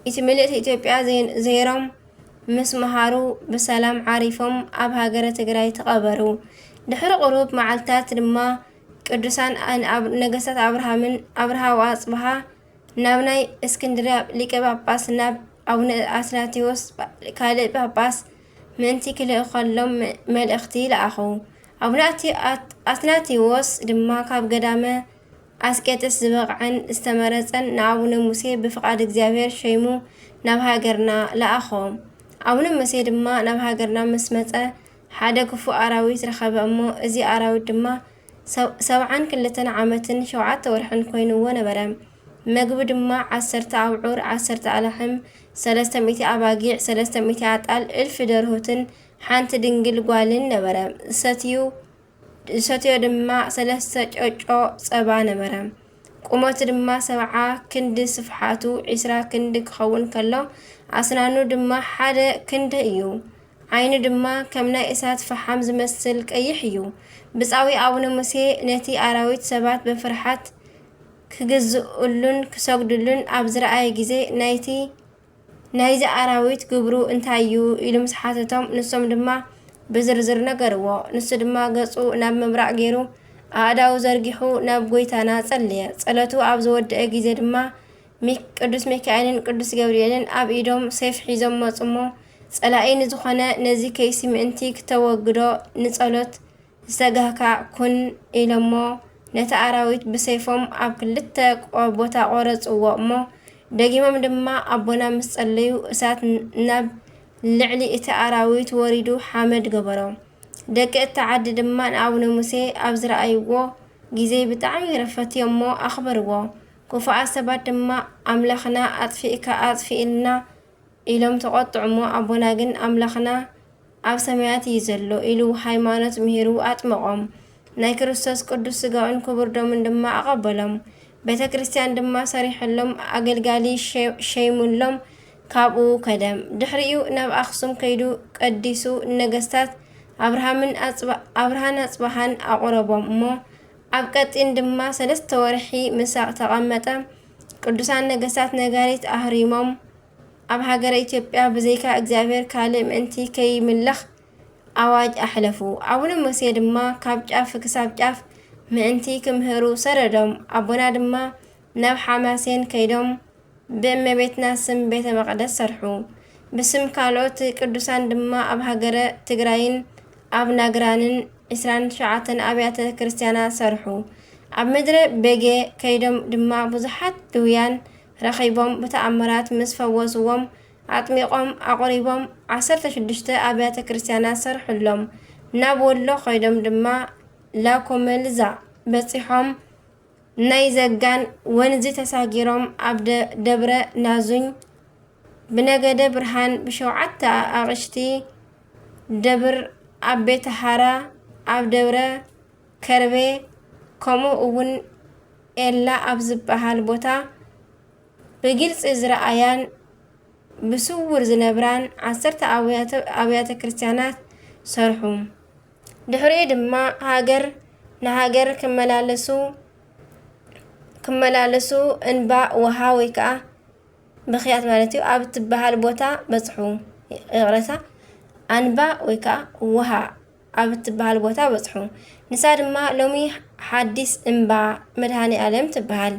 እቲ ምልእቲ ኢትዮጵያ ዘይሮም ምስ መሃሩ ብሰላም ዓሪፎም ኣብ ሃገረ ትግራይ ተቐበሩ። ድሕሪ ቁሩብ መዓልታት ድማ ቅዱሳን ነገስታት ኣብርሃምን ኣብርሃ ወኣጽብሃ ናብ ናይ እስክንድርያ ሊቀ ጳጳስ ናብ ኣቡነ ኣትናቴዎስ ካልእ ጳጳስ ምእንቲ ክልእኸሎም መልእኽቲ ለኣኹ። ኣቡነ ኣትናቴዎስ ድማ ካብ ገዳመ ኣስቄጥስ ዝበቕዐን ዝተመረጸን ንኣቡነ ሙሴ ብፍቓድ እግዚኣብሔር ሸይሙ ናብ ሃገርና ለኣኾ። ኣቡነ ሙሴ ድማ ናብ ሃገርና ምስ መጸ ሓደ ክፉእ ኣራዊት ረኸበ እሞ እዚ ኣራዊት ድማ ሰብዓን ክልተን ዓመትን ሸውዓተ ወርሕን ኮይንዎ ነበረ። መግቢ ድማ ዓሰርተ ኣብዑር፣ ዓሰርተ ኣላሕም፣ ሰለስተ ሚእቲ ኣባጊዕ፣ ሰለስተ ሚእቲ ኣጣል፣ እልፊ ደርሁትን ሓንቲ ድንግል ጓልን ነበረ። ዝሰትዩ ዝሰትዮ ድማ ሰለስተ ጨጮ ጸባ ነበረ። ቁመቱ ድማ ሰብዓ ክንዲ፣ ስፍሓቱ ዒስራ ክንዲ ክኸውን ከሎ ኣስናኑ ድማ ሓደ ክንዲ እዩ። ዓይኑ ድማ ከም ናይ እሳት ፈሓም ዝመስል ቀይሕ እዩ። ብጻዊ ኣቡነ ሙሴ ነቲ ኣራዊት ሰባት ብፍርሓት ክግዝኡሉን ክሰግዱሉን ኣብ ዝረኣየ ግዜ ናይቲ ናይዚ ኣራዊት ግብሩ እንታይ እዩ ኢሉ ምስ ሓተቶም፣ ንሶም ድማ ብዝርዝር ነገርዎ። ንሱ ድማ ገጹ ናብ ምብራቕ ገይሩ ኣእዳዉ ዘርጊሑ ናብ ጐይታና ጸለየ። ጸሎቱ ኣብ ዝወደአ ግዜ ድማ ሚ-፣ ቅዱስ ሚካኤልን ቅዱስ ገብርኤልን ኣብ ኢዶም ሰይፍ ሒዞም መጹ እሞ፣ ጸላኢ ንዝኾነ ነዚ ከይሲ ምእንቲ ክተወግዶ ንጸሎት ዝተጋህካ ኩን ኢሎሞ፣ ነቲ ኣራዊት ብሰይፎም ኣብ ክልተ ቆ-፣ ቦታ ቆረጽዎ እሞ፣ ደጊሞም ድማ ኣቦና ምስ ጸለዩ፣ እሳት ን-፣ ናብ ልዕሊ እቲ ኣራዊት ወሪዱ ሓመድ ገበሮ። ደቂ እታ ዓዲ ድማ ንኣቡነ ሙሴ ኣብ ዝረኣይዎ ግዜ ብጣዕሚ ፈትዮሞ ኣኽበርዎ። ክፉኣት ሰባት ድማ፣ "ኣምላኽና ኣጥፊእካ ኣጥፍእልና" ኢሎም ተቖጥዑሞ። ኣቦና ግን፣ "ኣምላኽና ኣብ ሰማያት እዩ ዘሎ" ኢሉ ሃይማኖት ምሂሩ ኣጥመቖም። ናይ ክርስቶስ ቅዱስ ስጋኡን ክቡር ደሙን ድማ ኣቐበሎም። ቤተ ክርስቲያን ድማ ሰሪሕሎም፣ ኣገልጋሊ ሸ-፣ ሸይሙሎም፣ ካብኡ ከደ። ድሕሪኡ ናብ ኣኽሱም ከይዱ ቀዲሱ ነገስታት ኣብርሃምን ኣጽባ-፣ ኣብርሃን ኣጽብሃን ኣቑረቦም እሞ፣ ኣብ ቀጢን ድማ ሰለስተ ወርሒ ምስ ተቐመጠ፣ ቅዱሳን ነገስታት ነጋሪት ኣህሪሞም፣ ኣብ ሃገረ ኢትዮጵያ ብዘይካ እግዚኣብሔር ካልእ ምእንቲ ከይምለኽ ኣዋጅ ኣሕለፉ። ኣቡነ ሙሴ ድማ ካብ ጫፍ ክሳብ ጫፍ ምእንቲ ክምህሩ ሰደዶም። ኣቦና ድማ ናብ ሓማሴን ከይዶም ብእመቤትና ስም ቤተ መቕደስ ሰርሑ። ብስም ካልኦት ቅዱሳን ድማ ኣብ ሃገረ ትግራይን ኣብ ናግራንን ዕስራን ትሽዓተን ኣብያተ ክርስቲያናት ሰርሑ። ኣብ ምድረ ቤጌ ከይዶም ድማ ብዙሓት ድውያን ረኺቦም ብተኣምራት ምስ ፈወስዎም፣ ኣጥሚቖም ኣቑሪቦም፣ ዓሰርተ ሽዱሽተ ኣብያተ ክርስቲያናት ሰርሑሎም። ናብ ወሎ ከይዶም ድማ ላኮመልዛ በጺሖም፣ ናይ ዘጋን ወንዚ ተሳጊሮም ኣብ ደ-፣ ደብረ ናዙኝ ብነገደ ብርሃን ብሸውዓተ ኣቕሽቲ ደብር ኣብ ቤተ ሃራ ኣብ ደብረ ከርቤ ከምኡ እውን ኤላ ኣብ ዝበሃል ቦታ ብግልጺ ዝረኣያን ብስውር ዝነብራን ዓሰርተ ኣብያተ፣ ኣብያተ ክርስቲያናት ሰርሑ። ድሕሪኡ ድማ ሃገር ንሃገር ክመላለሱ፣ ክመላለሱ እንባ ውሃ ወይ ከዓ ብኽያት ማለት እዩ፣ ኣብ እትበሃል ቦታ በጽሑ። ይቕረታ፣ ኣንባ ወይ ከዓ ውሃ ኣብ እትበሃል ቦታ በጽሑ። ንሳ ድማ ሎሚ ሓዲስ እምባ መድሃኔ ኣለም ትበሃል።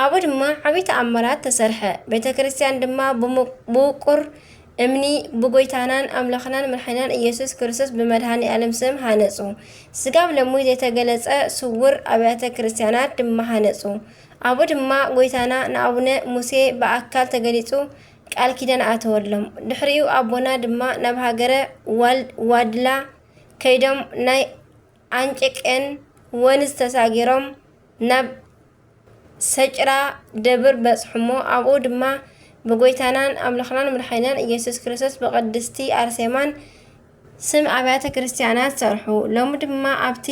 ኣብኡ ድማ ዓብዪ ተኣምራት ተሰርሐ። ቤተ ክርስቲያን ድማ ብሙ-፣ ብውቁር እምኒ ብጎይታናን ኣምላኽናን መድሓኒናን ኢየሱስ ክርስቶስ ብመድሃኔ ኣለም ስም ሃነጹ። ስጋብ ሎሚ ዘይተገለጸ ስውር ኣብያተ ክርስቲያናት ድማ ሃነጹ። ኣብኡ ድማ ጎይታና ንኣቡነ ሙሴ ብኣካል ተገሊጹ ቃል ኪዳን ኣተወሎም። ድሕሪኡ ኣቦና ድማ ናብ ሃገረ ዋል-፣ ዋድላ ከይዶም ናይ ኣንጨቄን ወንዝ ተሳጊሮም ናብ ሰጭራ ደብር በጽሑሞ። ኣብኡ ድማ ብጎይታናን ኣምላኽናን መድሓኒናን ኢየሱስ ክርስቶስ ብቅድስቲ ኣርሴማን ስም ኣብያተ ክርስቲያናት ሰርሑ። ሎሚ ድማ ኣብቲ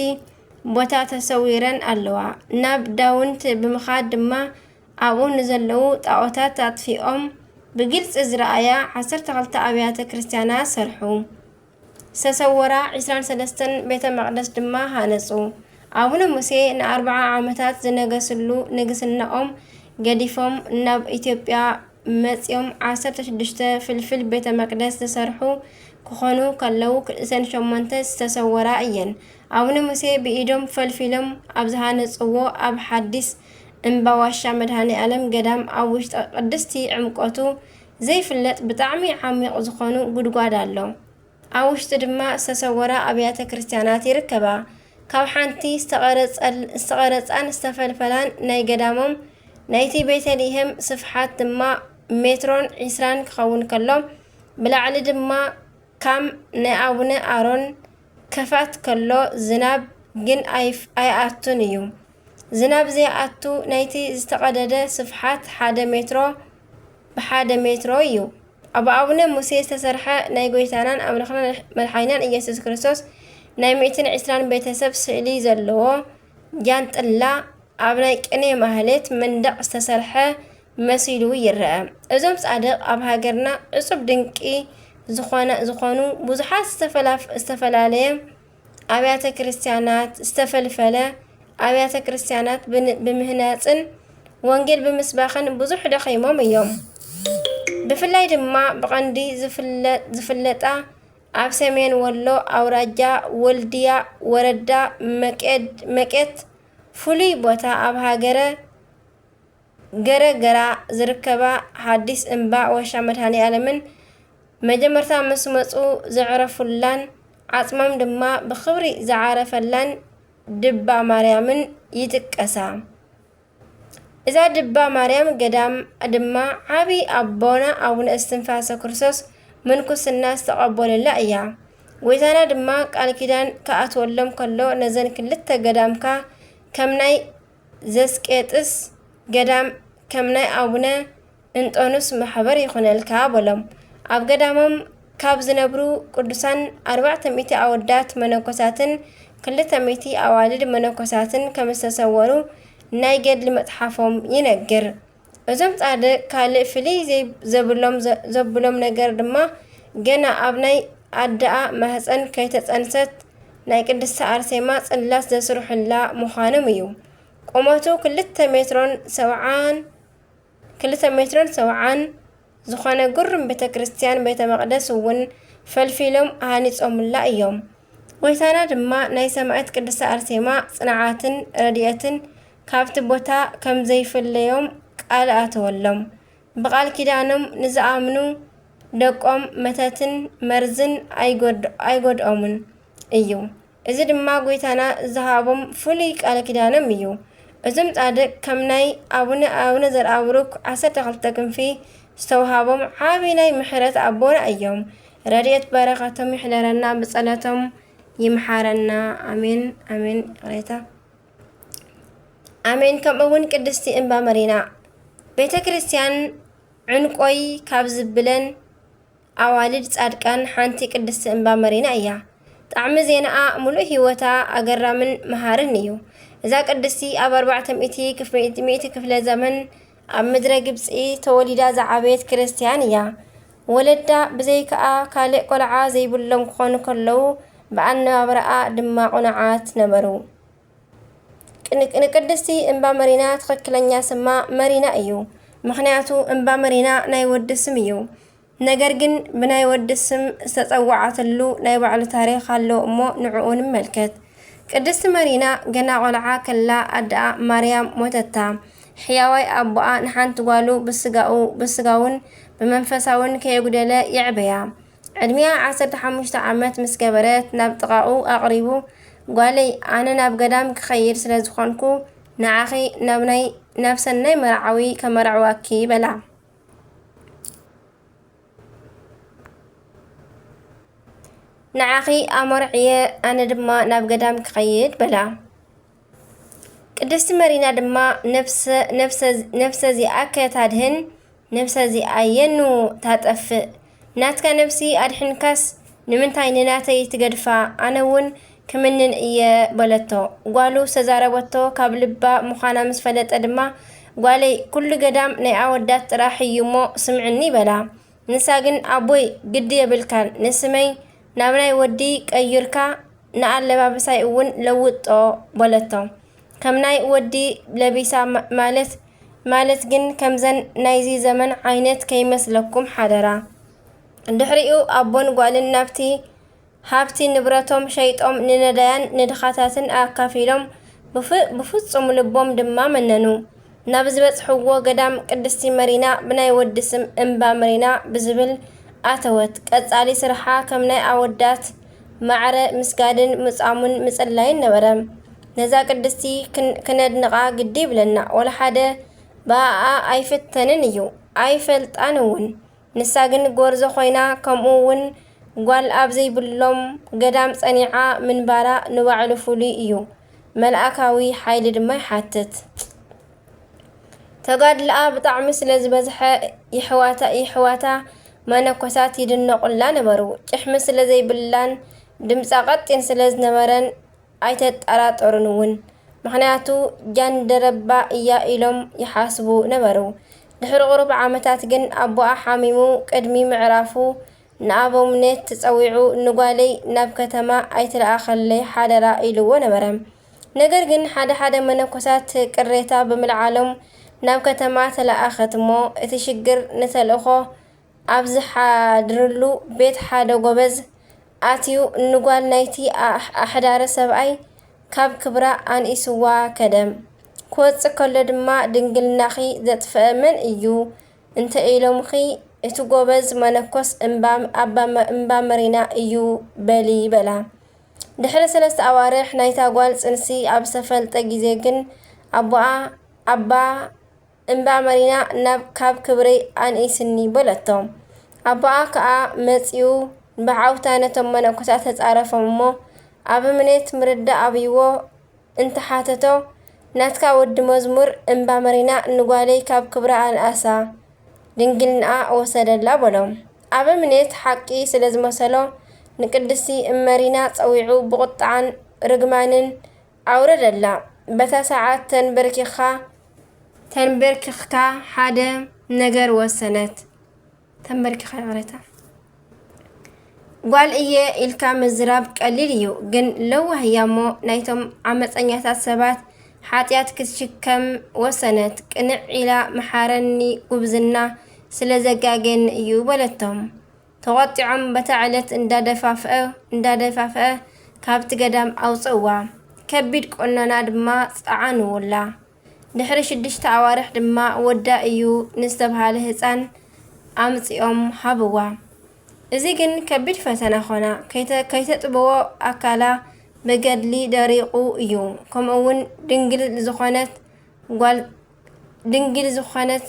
ቦታ ተሰዊረን ኣለዋ። ናብ ዳውንት ብምኻድ ድማ ኣብኡ ንዘለዉ ጣዖታት ኣጥፊኦም ብግልጺ ዝረኣያ ዓሰርተ ክልተ ኣብያተ ክርስቲያናት ሰርሑ። ዝተሰወራ ዕስራን ሰለስተን ቤተ መቕደስ ድማ ሃነጹ። ኣቡነ ሙሴ ንኣርብዓ ዓመታት ዝነገስሉ ንግስናኦም ገዲፎም ናብ ኢትዮጵያ መጺኦም ዓሰርተ ሽዱሽተ ፍልፍል ቤተ መቕደስ ዝሰርሑ ክኾኑ ከለዉ፣ ክልተን ሸሞንተ ዝተሰወራ እየን። ኣቡነ ሙሴ ብኢዶም ፈልፊሎም ኣብ ዝሃነጽዎ ኣብ ሓዲስ እምባ ዋሻ መድሃኔ ኣለም ገዳም ኣብ ውሽጢ ቅድስቲ ዕምቆቱ ዘይፍለጥ ብጣዕሚ ዓሚቕ ዝኾኑ ጉድጓድ ኣሎ። ኣብ ውሽጢ ድማ ዝተሰወራ ኣብያተ ክርስቲያናት ይርከባ። ካብ ሓንቲ ዝተቐረጸል-፣ ዝተቐረጻን ዝተፈልፈላን ናይ ገዳሞም ናይቲ ቤተልሔም ስፍሓት ድማ ሜትሮን ዕስራን ክኸውን ከሎ፣ ብላዕሊ ድማ ካም ናይ ኣቡነ ኣሮን ክፋት ከሎ፣ ዝናብ ግን ኣይፍ-፣ ኣይኣቱን እዩ። ዝናብ ዘይኣቱ ናይቲ ዝተቐደደ ስፍሓት ሓደ ሜትሮ ብሓደ ሜትሮ እዩ። ኣብ ኣቡነ ሙሴ ዝተሰርሐ ናይ ጎይታናን ኣምላኽናን መድሓኒናን ኢየሱስ ክርስቶስ ናይ ሚእትን ዕስራን ቤተሰብ ስእሊ ዘለዎ ጃንጥላ ኣብ ናይ ቅኔ ማህሌት መንደቕ ዝተሰርሐ መሲሉ ይረአ። እዞም ጻድቕ ኣብ ሃገርና እጹብ ድንቂ ዝኾነ፣ ዝኾኑ ብዙሓት ዝተፈላፍ-፣ ዝተፈላለየ ኣብያተ ክርስቲያናት፣ ዝተፈልፈለ ኣብያተ ክርስቲያናት ብን-፣ ብምህናጽን ወንጌል ብምስባኽን ብዙሕ ደኺሞም እዮም። ብፍላይ ድማ ብቐንዲ ዝፍለ-፣ ዝፍለጣ ኣብ ሰሜን ወሎ ኣውራጃ ወልድያ ወረዳ መቄድ-፣ መቄት ፍሉይ ቦታ ኣብ ሃገረ ገረገራ ዝርከባ ሓዲስ እምባ ዋሻ መድሃኔ ዓለምን መጀመርታ ምስ መጹ ዘዕረፉላን ዓጽሞም ድማ ብኽብሪ ዝዓረፈላን ድባ ማርያምን ይጥቀሳ። እዛ ድባ ማርያም ገዳም ድማ ዓቢ ኣቦና ኣቡነ እስትንፋሰ ክርስቶስ ምንኩስና ዝተቐበለላ እያ። ጎይታና ድማ ቃል ኪዳን ክኣትወሎም ከሎ ነዘን ክልተ ገዳምካ ከም ናይ ዘስቄጥስ ገዳም ከም ናይ ኣቡነ እንጦንስ ማሕበር ይኹነልካ በሎም። ኣብ ገዳሞም ካብ ዝነብሩ ቅዱሳን ኣርባዕተ ሚእቲ ኣወዳት መነኮሳትን ክልተ ሚእቲ ኣዋልድ መነኮሳትን ከም ዝተሰወሩ ናይ ገድሊ መጽሓፎም ይነግር። እዞም ጻድቕ ካልእ ፍልይ ዘይ-፣ ዘብሎም ዘ-፣ ዘብሎም ነገር ድማ ገና ኣብ ናይ ኣደኣ ማህጸን ከይተጸንሰት ናይ ቅድስቲ ኣርሴማ ጽላት ዘስርሑላ ምዃኖም እዩ። ቁመቱ ክልተ ሜትሮን ሰብዓን፣ ክልተ ሜትሮን ሰብዓን ዝኾነ ግሩም ቤተ ክርስቲያን ቤተ መቕደስ እውን ፈልፊሎም ሃኒጾምላ እዮም። ጎይታና ድማ ናይ ሰማዕት ቅድስቲ ኣርሴማ ጽንዓትን ረድኤትን ካብቲ ቦታ ከም ዘይፍለዮም ቃል ኣተወሎም። ብቃል ኪዳኖም ንዝኣምኑ ደቆም መተትን መርዝን ኣይጎድ-፣ ኣይጎድኦምን እዩ። እዚ ድማ ጎይታና ዝሃቦም ፍሉይ ቃል ኪዳኖም እዩ። እዞም ጻድቕ ከም ናይ ኣቡነ፣ ኣቡነ ዘርኣብሩክ ዓሰርተ ክልተ ክንፊ ዝተውሃቦም ዓቢ ናይ ምሕረት ኣቦና እዮም። ረድኤት በረኸቶም ይሕደረና፣ ብጸሎቶም ይምሓረና። ኣሜን፣ ኣሜን። ይቕሬታ። ኣሜን። ከምኡ እውን ቅድስቲ እምባ መሪና ቤተ ክርስቲያን ዕንቆይ ካብ ዝብለን ኣዋልድ ጻድቃን ሓንቲ ቅድስቲ እምባ መሪና እያ። ጣዕሚ ዜናኣ፣ ምሉእ ህይወታ ኣገራምን መሃርን እዩ። እዛ ቅድስቲ ኣብ ኣርባዕተ ሚእቲ ክፍ-፣ ሚእቲ ክፍለ ዘመን ኣብ ምድረ ግብጺ ተወሊዳ ዝዓበየት ክርስትያን እያ። ወለዳ ብዘይከኣ ካልእ ቆልዓ ዘይብሎም ክኾኑ ከለዉ፣ ብኣነባብራኣ ድማ ቁኑዓት ነበሩ። ቅን-፣ ንቅድስቲ እምባ መሪና ትኽክለኛ ስማ መሪና እዩ። ምኽንያቱ እምባ መሪና ናይ ወዲ ስም እዩ። ነገር ግን ብናይ ወዲ ስም ዝተጸዋዓትሉ ናይ ባዕሉ ታሪኽ ኣሎ እሞ ንዕኡ ንመልከት። ቅድስቲ መሪና ገና ቆልዓ ከላ ኣደኣ ማርያም ሞተታ። ሕያዋይ ኣቦኣ ንሓንቲ ጓሉ ብስጋኡ፣ ብስጋውን ብመንፈሳውን ከየጉደለ የዕበያ። ዕድሚኣ ዓሰርተ ሓሙሽተ ዓመት ምስ ገበረት ናብ ጥቓኡ ኣቕሪቡ፣ "ጓለይ፣ ኣነ ናብ ገዳም ክኸይድ ስለ ዝኾንኩ፣ ንዓኺ ናብ ናይ፣ ናብ ሰናይ መርዓዊ ከመርዕወኪ" በላ። "ንዓኺ ኣመርዕየ፣ ኣነ ድማ ናብ ገዳም ክኸይድ" በላ። ቅድስቲ መሪና ድማ፣ "ነፍሰ፣ ነፍሰ፣ ነፍሰ እዚኣ ከታድህን፣ ነፍሰ እዚኣ የኑ ታጠፍእ? ናትካ ነፍሲ ኣድሒንካስ ንምንታይ ንናተይ ትገድፋ? ኣነ እውን ክምንን እየ" በለቶ። ጓሉ ዝተዛረበቶ ካብ ልባ ምዃና ምስ ፈለጠ ድማ፣ "ጓለይ፣ ኩሉ ገዳም ናይ ኣወዳት ጥራሕ እዩ እሞ ስምዕኒ" በላ። ንሳ ግን፣ "ኣቦይ፣ ግዲ የብልካን፣ ንስመይ ናብ ናይ ወዲ ቀይርካ፣ ንኣለባብሳይ እውን ለውጦ" በለቶ። ከም ናይ ወዲ ለቢሳ ማ-፣ ማለት፣ ማለት ግን ከምዘን ናይዚ ዘመን ዓይነት ከይመስለኩም ሓደራ። ድሕሪኡ ኣቦን ጓልን ናብቲ ሃብቲ ንብረቶም ሸይጦም ንነዳያን ንድኻታትን ኣካፊሎም ብፍ-፣ ብፍጹም ልቦም ድማ መነኑ። ናብ ዝበጽሕዎ ገዳም ቅድስቲ መሪና ብናይ ወዲ ስም እምባ መሪና ብዝብል ኣተወት። ቀጻሊ ስርሓ ከም ናይ ኣወዳት ማዕረ ምስጋድን ምጻሙን ምጽላይን ነበረ። ነዛ ቅድስቲ ክን-፣ ክነድንቓ ግዲ ይብለና። ወላ ሓደ ብኣኣ ኣይፍተንን እዩ፣ ኣይፈልጣን እውን። ንሳ ግን ጎርዞ ኮይና፣ ከምኡ እውን ጓል ኣብ ዘይብሎም ገዳም ጸኒዓ ምንባራ ንባዕሉ ፍሉይ እዩ። መልኣካዊ ሓይሊ ድማ ይሓትት። ተጋድልኣ ብጣዕሚ ስለ ዝበዝሐ፣ የሕዋታ፣ የሕዋታ መነኮሳት ይድነቑላ ነበሩ። ጭሕሚ ስለ ዘይብላን ድምጻ ቀጢን ስለ ዝነበረን ኣይተጠራጠሩን እውን። ምኽንያቱ ጃንደረባ እያ ኢሎም ይሓስቡ ነበሩ። ድሕሪ ቁሩብ ዓመታት ግን ኣቦኣ ሓሚሙ ቅድሚ ምዕራፉ ንኣበምኔት ተጸዊዑ፣ "ንጓለይ ናብ ከተማ ኣይትለኣኸለይ ሓደራ" ኢልዎ ነበረ። ነገር ግን ሓደ ሓደ መነኮሳት ቅሬታ ብምልዓሎም ናብ ከተማ ተለኣኸት እሞ፣ እቲ ሽግር ንተልእኾ ኣብ ዝሓድርሉ ቤት ሓደ ጎበዝ ኣትዩ ንጓል ናይቲ ኣሕ-፣ ኣሕዳሪ ሰብኣይ ካብ ክብራ ኣንኢስዋ ከደ። ክወጽእ ከሎ ድማ፣ "ድንግልናኺ ዘጥፍአ መን እዩ? እንተ ኢሎምኺ፣ እቲ ጎበዝ መነኮስ እምባ፣ ኣባ መ-፣ እምባ መሪና እዩ በሊ" በላ። ድሕሪ ሰለስተ ኣዋርሕ ናይታ ጓል ጽንሲ ኣብ ዝተፈልጠ ግዜ ግን፣ ኣቦኣ፣ "ኣባ እምባ መሪና ናብ፣ ካብ ክብረይ ኣንኢስኒ" በለቶ። ኣቦኣ ከኣ መጺኡ ብዓውታ ነቶም መነኮሳት ተጻረፎም እሞ፣ ኣበምኔት ምርዳእ ኣብይዎ እንተሓተቶ፣ "ናትካ ወዲ መዝሙር እምባ መሪና ንጓለይ ካብ ክብራ ኣንኣሳ፣ ድንግልናኣ ወሰደላ" በሎ። ኣበምኔት ሓቂ ስለ ዝመሰሎ፣ ንቅድስቲ እመሪና ጸዊዑ ብቁጥዓን ርግማንን ኣውረደላ። በታ ሰዓት ተንበርኪኻ፣ ተንበርኪኽካ ሓደ ነገር ወሰነት። ተንበርኪኻ፣ ይቕሬታ። ጓል እየ ኢልካ ምዝራብ ቀሊል እዩ፣ ግን ለዋህ እያ እሞ ናይቶም ዓመፀኛታት ሰባት ሓጢኣት ክትሽከም ወሰነት። ቅንዕ ኢላ፣ "መሓረኒ፣ ጉብዝና ስለ ዘጋገየኒ እዩ" በለቶም። ተቖጢዖም በታ ዕለት እንዳደፋፍአ፣ እንዳደፋፍአ ካብቲ ገዳም ኣውፅእዋ። ከቢድ ቆነና ድማ ጸዓንውላ። ድሕሪ ሽዱሽተ ኣዋርሕ ድማ ወዳ እዩ ንዝተብሃለ ህጻን ኣምጺኦም ሃብዋ። እዚ ግን ከቢድ ፈተና ኾና። ከይተ-፣ ከይተጥበዎ ኣካላ ብገድሊ ደሪቑ እዩ። ከምኡ እውን ድንግል ዝኾነት ጓል፣ ድንግል ዝኾነት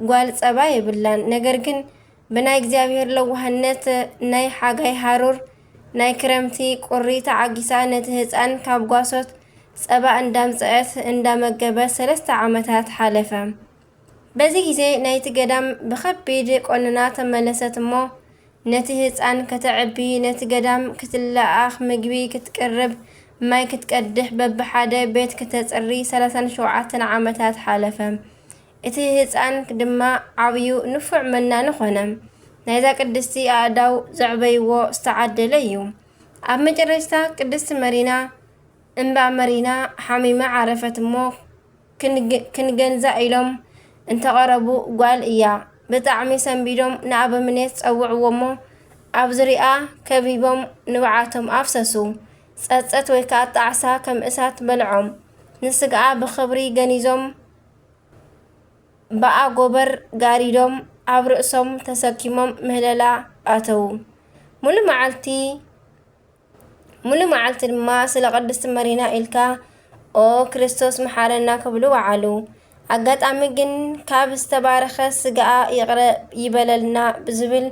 ጓል ጸባ የብላን። ነገር ግን ብናይ እግዚኣብሔር ለዋህነት፣ ናይ ሓጋይ ሃሩር፣ ናይ ክረምቲ ቁሪ ተዓጊሳ፣ ነቲ ህጻን ካብ ጓሶት ጸባ እንዳምጸአት እንዳመገበት ሰለስተ ዓመታት ሓለፈ። በዚ ግዜ ናይቲ ገዳም ብኸቢድ ቆነና ተመለሰት እሞ፣ ነቲ ህጻን ከተዕቢ፣ ነቲ ገዳም ክትለኣኽ፣ ምግቢ ክትቅርብ፣ ማይ ክትቀድሕ፣ በብሓደ ቤት ክተጽሪ ሰላሳን ሸውዓተን ዓመታት ሓለፈ። እቲ ህጻን ድማ ዓብዩ ንፉዕ መናኒ ኾነ። ናይዛ ቅድስቲ ኣእዳው ዘዕበይዎ ዝተዓደለ እዩ። ኣብ መጨረሽታ ቅድስቲ መሪና እምባ መሪና ሓሚማ ዓረፈት እሞ፣ ክንግ-፣ ክንገንዛ ኢሎም እንተቐረቡ፣ ጓል እያ። ብጣዕሚ ሰንቢዶም ንኣበምኔት ጸውዕዎ እሞ፣ ኣብ ዙሪኣ ከቢቦም ንብዓቶም ኣፍሰሱ። ጸጸት ወይ ከኣ ጣዕሳ ከም እሳት በልዖም። ንስጋኣ ብኽብሪ ገኒዞም፣ ብኣጎበር ጋሪዶም፣ ኣብ ርእሶም ተሰኪሞም ምህለላ ኣተዉ። ሙሉ መዓልቲ፣ ሙሉ መዓልቲ ድማ ስለ ቅድስቲ መሪና ኢልካ፣ "ኦ ክርስቶስ መሓረና" ክብሉ ወዓሉ። ኣጋጣሚ ግን ካብ ዝተባረኸ ስጋኣ ይቕረ ይበለልና ብዝብል፣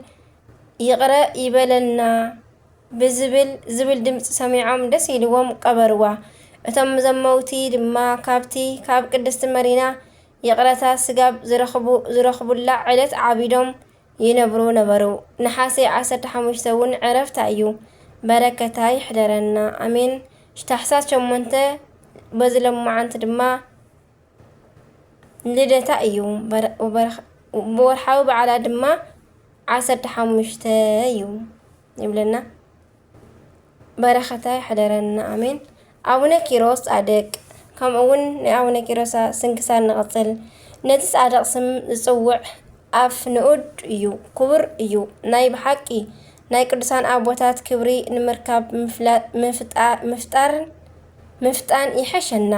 ይቕረ ይበለልና ብዝብል፣ ዝብል ድምፂ ሰሚዖም ደስ ኢልዎም ቀበርዋ። እቶም ዘመውቲ ድማ ካብቲ፣ ካብ ቅድስቲ መሪና ይቕረታ ስጋብ ዝረኽቡ፣ ዝረኽቡላ ዕለት ዓቢዶም ይነብሩ ነበሩ። ነሓሴ ዓሰርተ ሓሙሽተ እውን ዕረፍታ እዩ። በረከታ ይሕደረና። ኣሜን። ታሕሳስ ሸሞንተ በዚ ሎማዓንቲ ድማ ልደታ እዩ። በረ-፣ ወበረኸ-፣ ብወርሓዊ በዓላ ድማ ዓሰርተ ሓሙሽተ እዩ ይብለና። በረኸታ ይሕደረና። ኣሜን። ኣቡነ ኪሮስ ጻድቅ። ከምኡ እውን ናይ ኣቡነ ኪሮስ ስንክሳር ንቐጽል። ነዚ ጻድቕ ስም ዝጽውዕ ኣፍ ንኡድ እዩ፣ ክቡር እዩ። ናይ ብሓቂ ናይ ቅዱሳን ኣቦታት ክብሪ ንምርካብ ምፍላ-፣ ምፍጣ-፣ ምፍጣርን ምፍጣን ይሕሸና።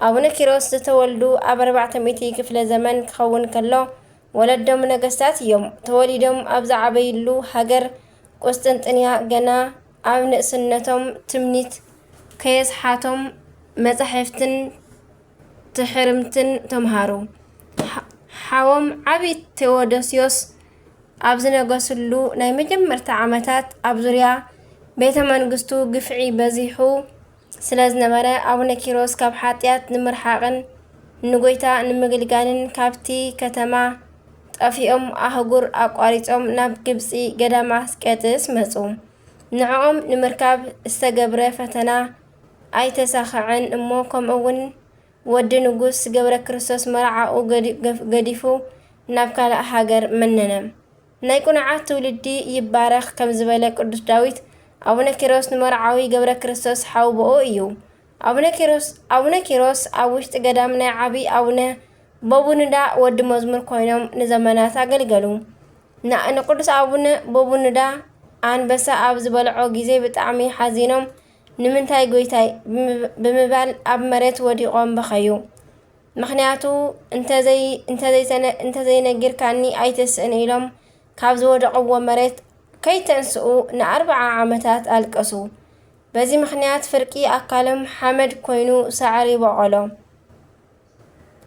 ኣቡነ ኪሮስ ዝተወልዱ ኣብ ኣርባዕተ ሚእቲ ክፍለ ዘመን ክኸውን ከሎ፣ ወለዶም ነገስታት እዮም። ተወሊዶም ኣብ ዝዓበይሉ ሃገር ቁስጥንጥንያ ገና ኣብ ንእስነቶም ትምኒት ከየስሓቶም መጻሕፍትን ትሕርምትን ተምሃሩ። ሓ-፣ ሓዎም ዓቢ ቴዎዶስዮስ ኣብ ዝነገስሉ ናይ መጀመርታ ዓመታት ኣብ ዙርያ ቤተ መንግስቱ ግፍዒ በዚሑ ስለ ዝነበረ፣ ኣቡነ ኪሮስ ካብ ሓጢኣት ንምርሓቕን ንጎይታ ንምግልጋልን ካብቲ ከተማ ጠፊኦም ኣህጉር ኣቋሪጾም ናብ ግብጺ ገዳም ኣስቄጥስ መጹ። ንዕኦም ንምርካብ ዝተገብረ ፈተና ኣይተሳኸዐን እሞ፣ ከምኡ እውን ወዲ ንጉስ ገብረ ክርስቶስ መርዓኡ ገዲ-፣ ገፍ-፣ ገዲፉ ናብ ካልእ ሃገር መነነ። ናይ ቅኑዓት ትውልዲ ይባረኽ ከም ዝበለ ቅዱስ ዳዊት፣ ኣቡነ ኪሮስ ንመርዓዊ ገብረ ክርስቶስ ሓውቦኡ እዩ። ኣቡነ ኪሮስ፣ ኣቡነ ኪሮስ ኣብ ውሽጢ ገዳም ናይ ዓቢ ኣቡነ በቡንዳ ወዲ መዝሙር ኮይኖም ንዘመናት ኣገልገሉ። ና-፣ ንቅዱስ ኣቡነ በቡንዳ ኣንበሳ ኣብ ዝበልዖ ግዜ ብጣዕሚ ሓዚኖም፣ "ንምንታይ ጎይታይ?" ብምብ-፣ ብምባል ኣብ መሬት ወዲቖም በኸዩ። ምኽንያቱ እንተዘይ-፣ እንተዘይተነ-፣ እንተዘይነጊርካኒ ኣይተስእን ኢሎም ካብ ዝወደቕዎ መሬት ከይተንስኡ ንኣርብዓ ዓመታት ኣለቀሱ። በዚ ምኽንያት ፍርቂ ኣካሎም ሓመድ ኮይኑ ሳዕሪ በቖሎ።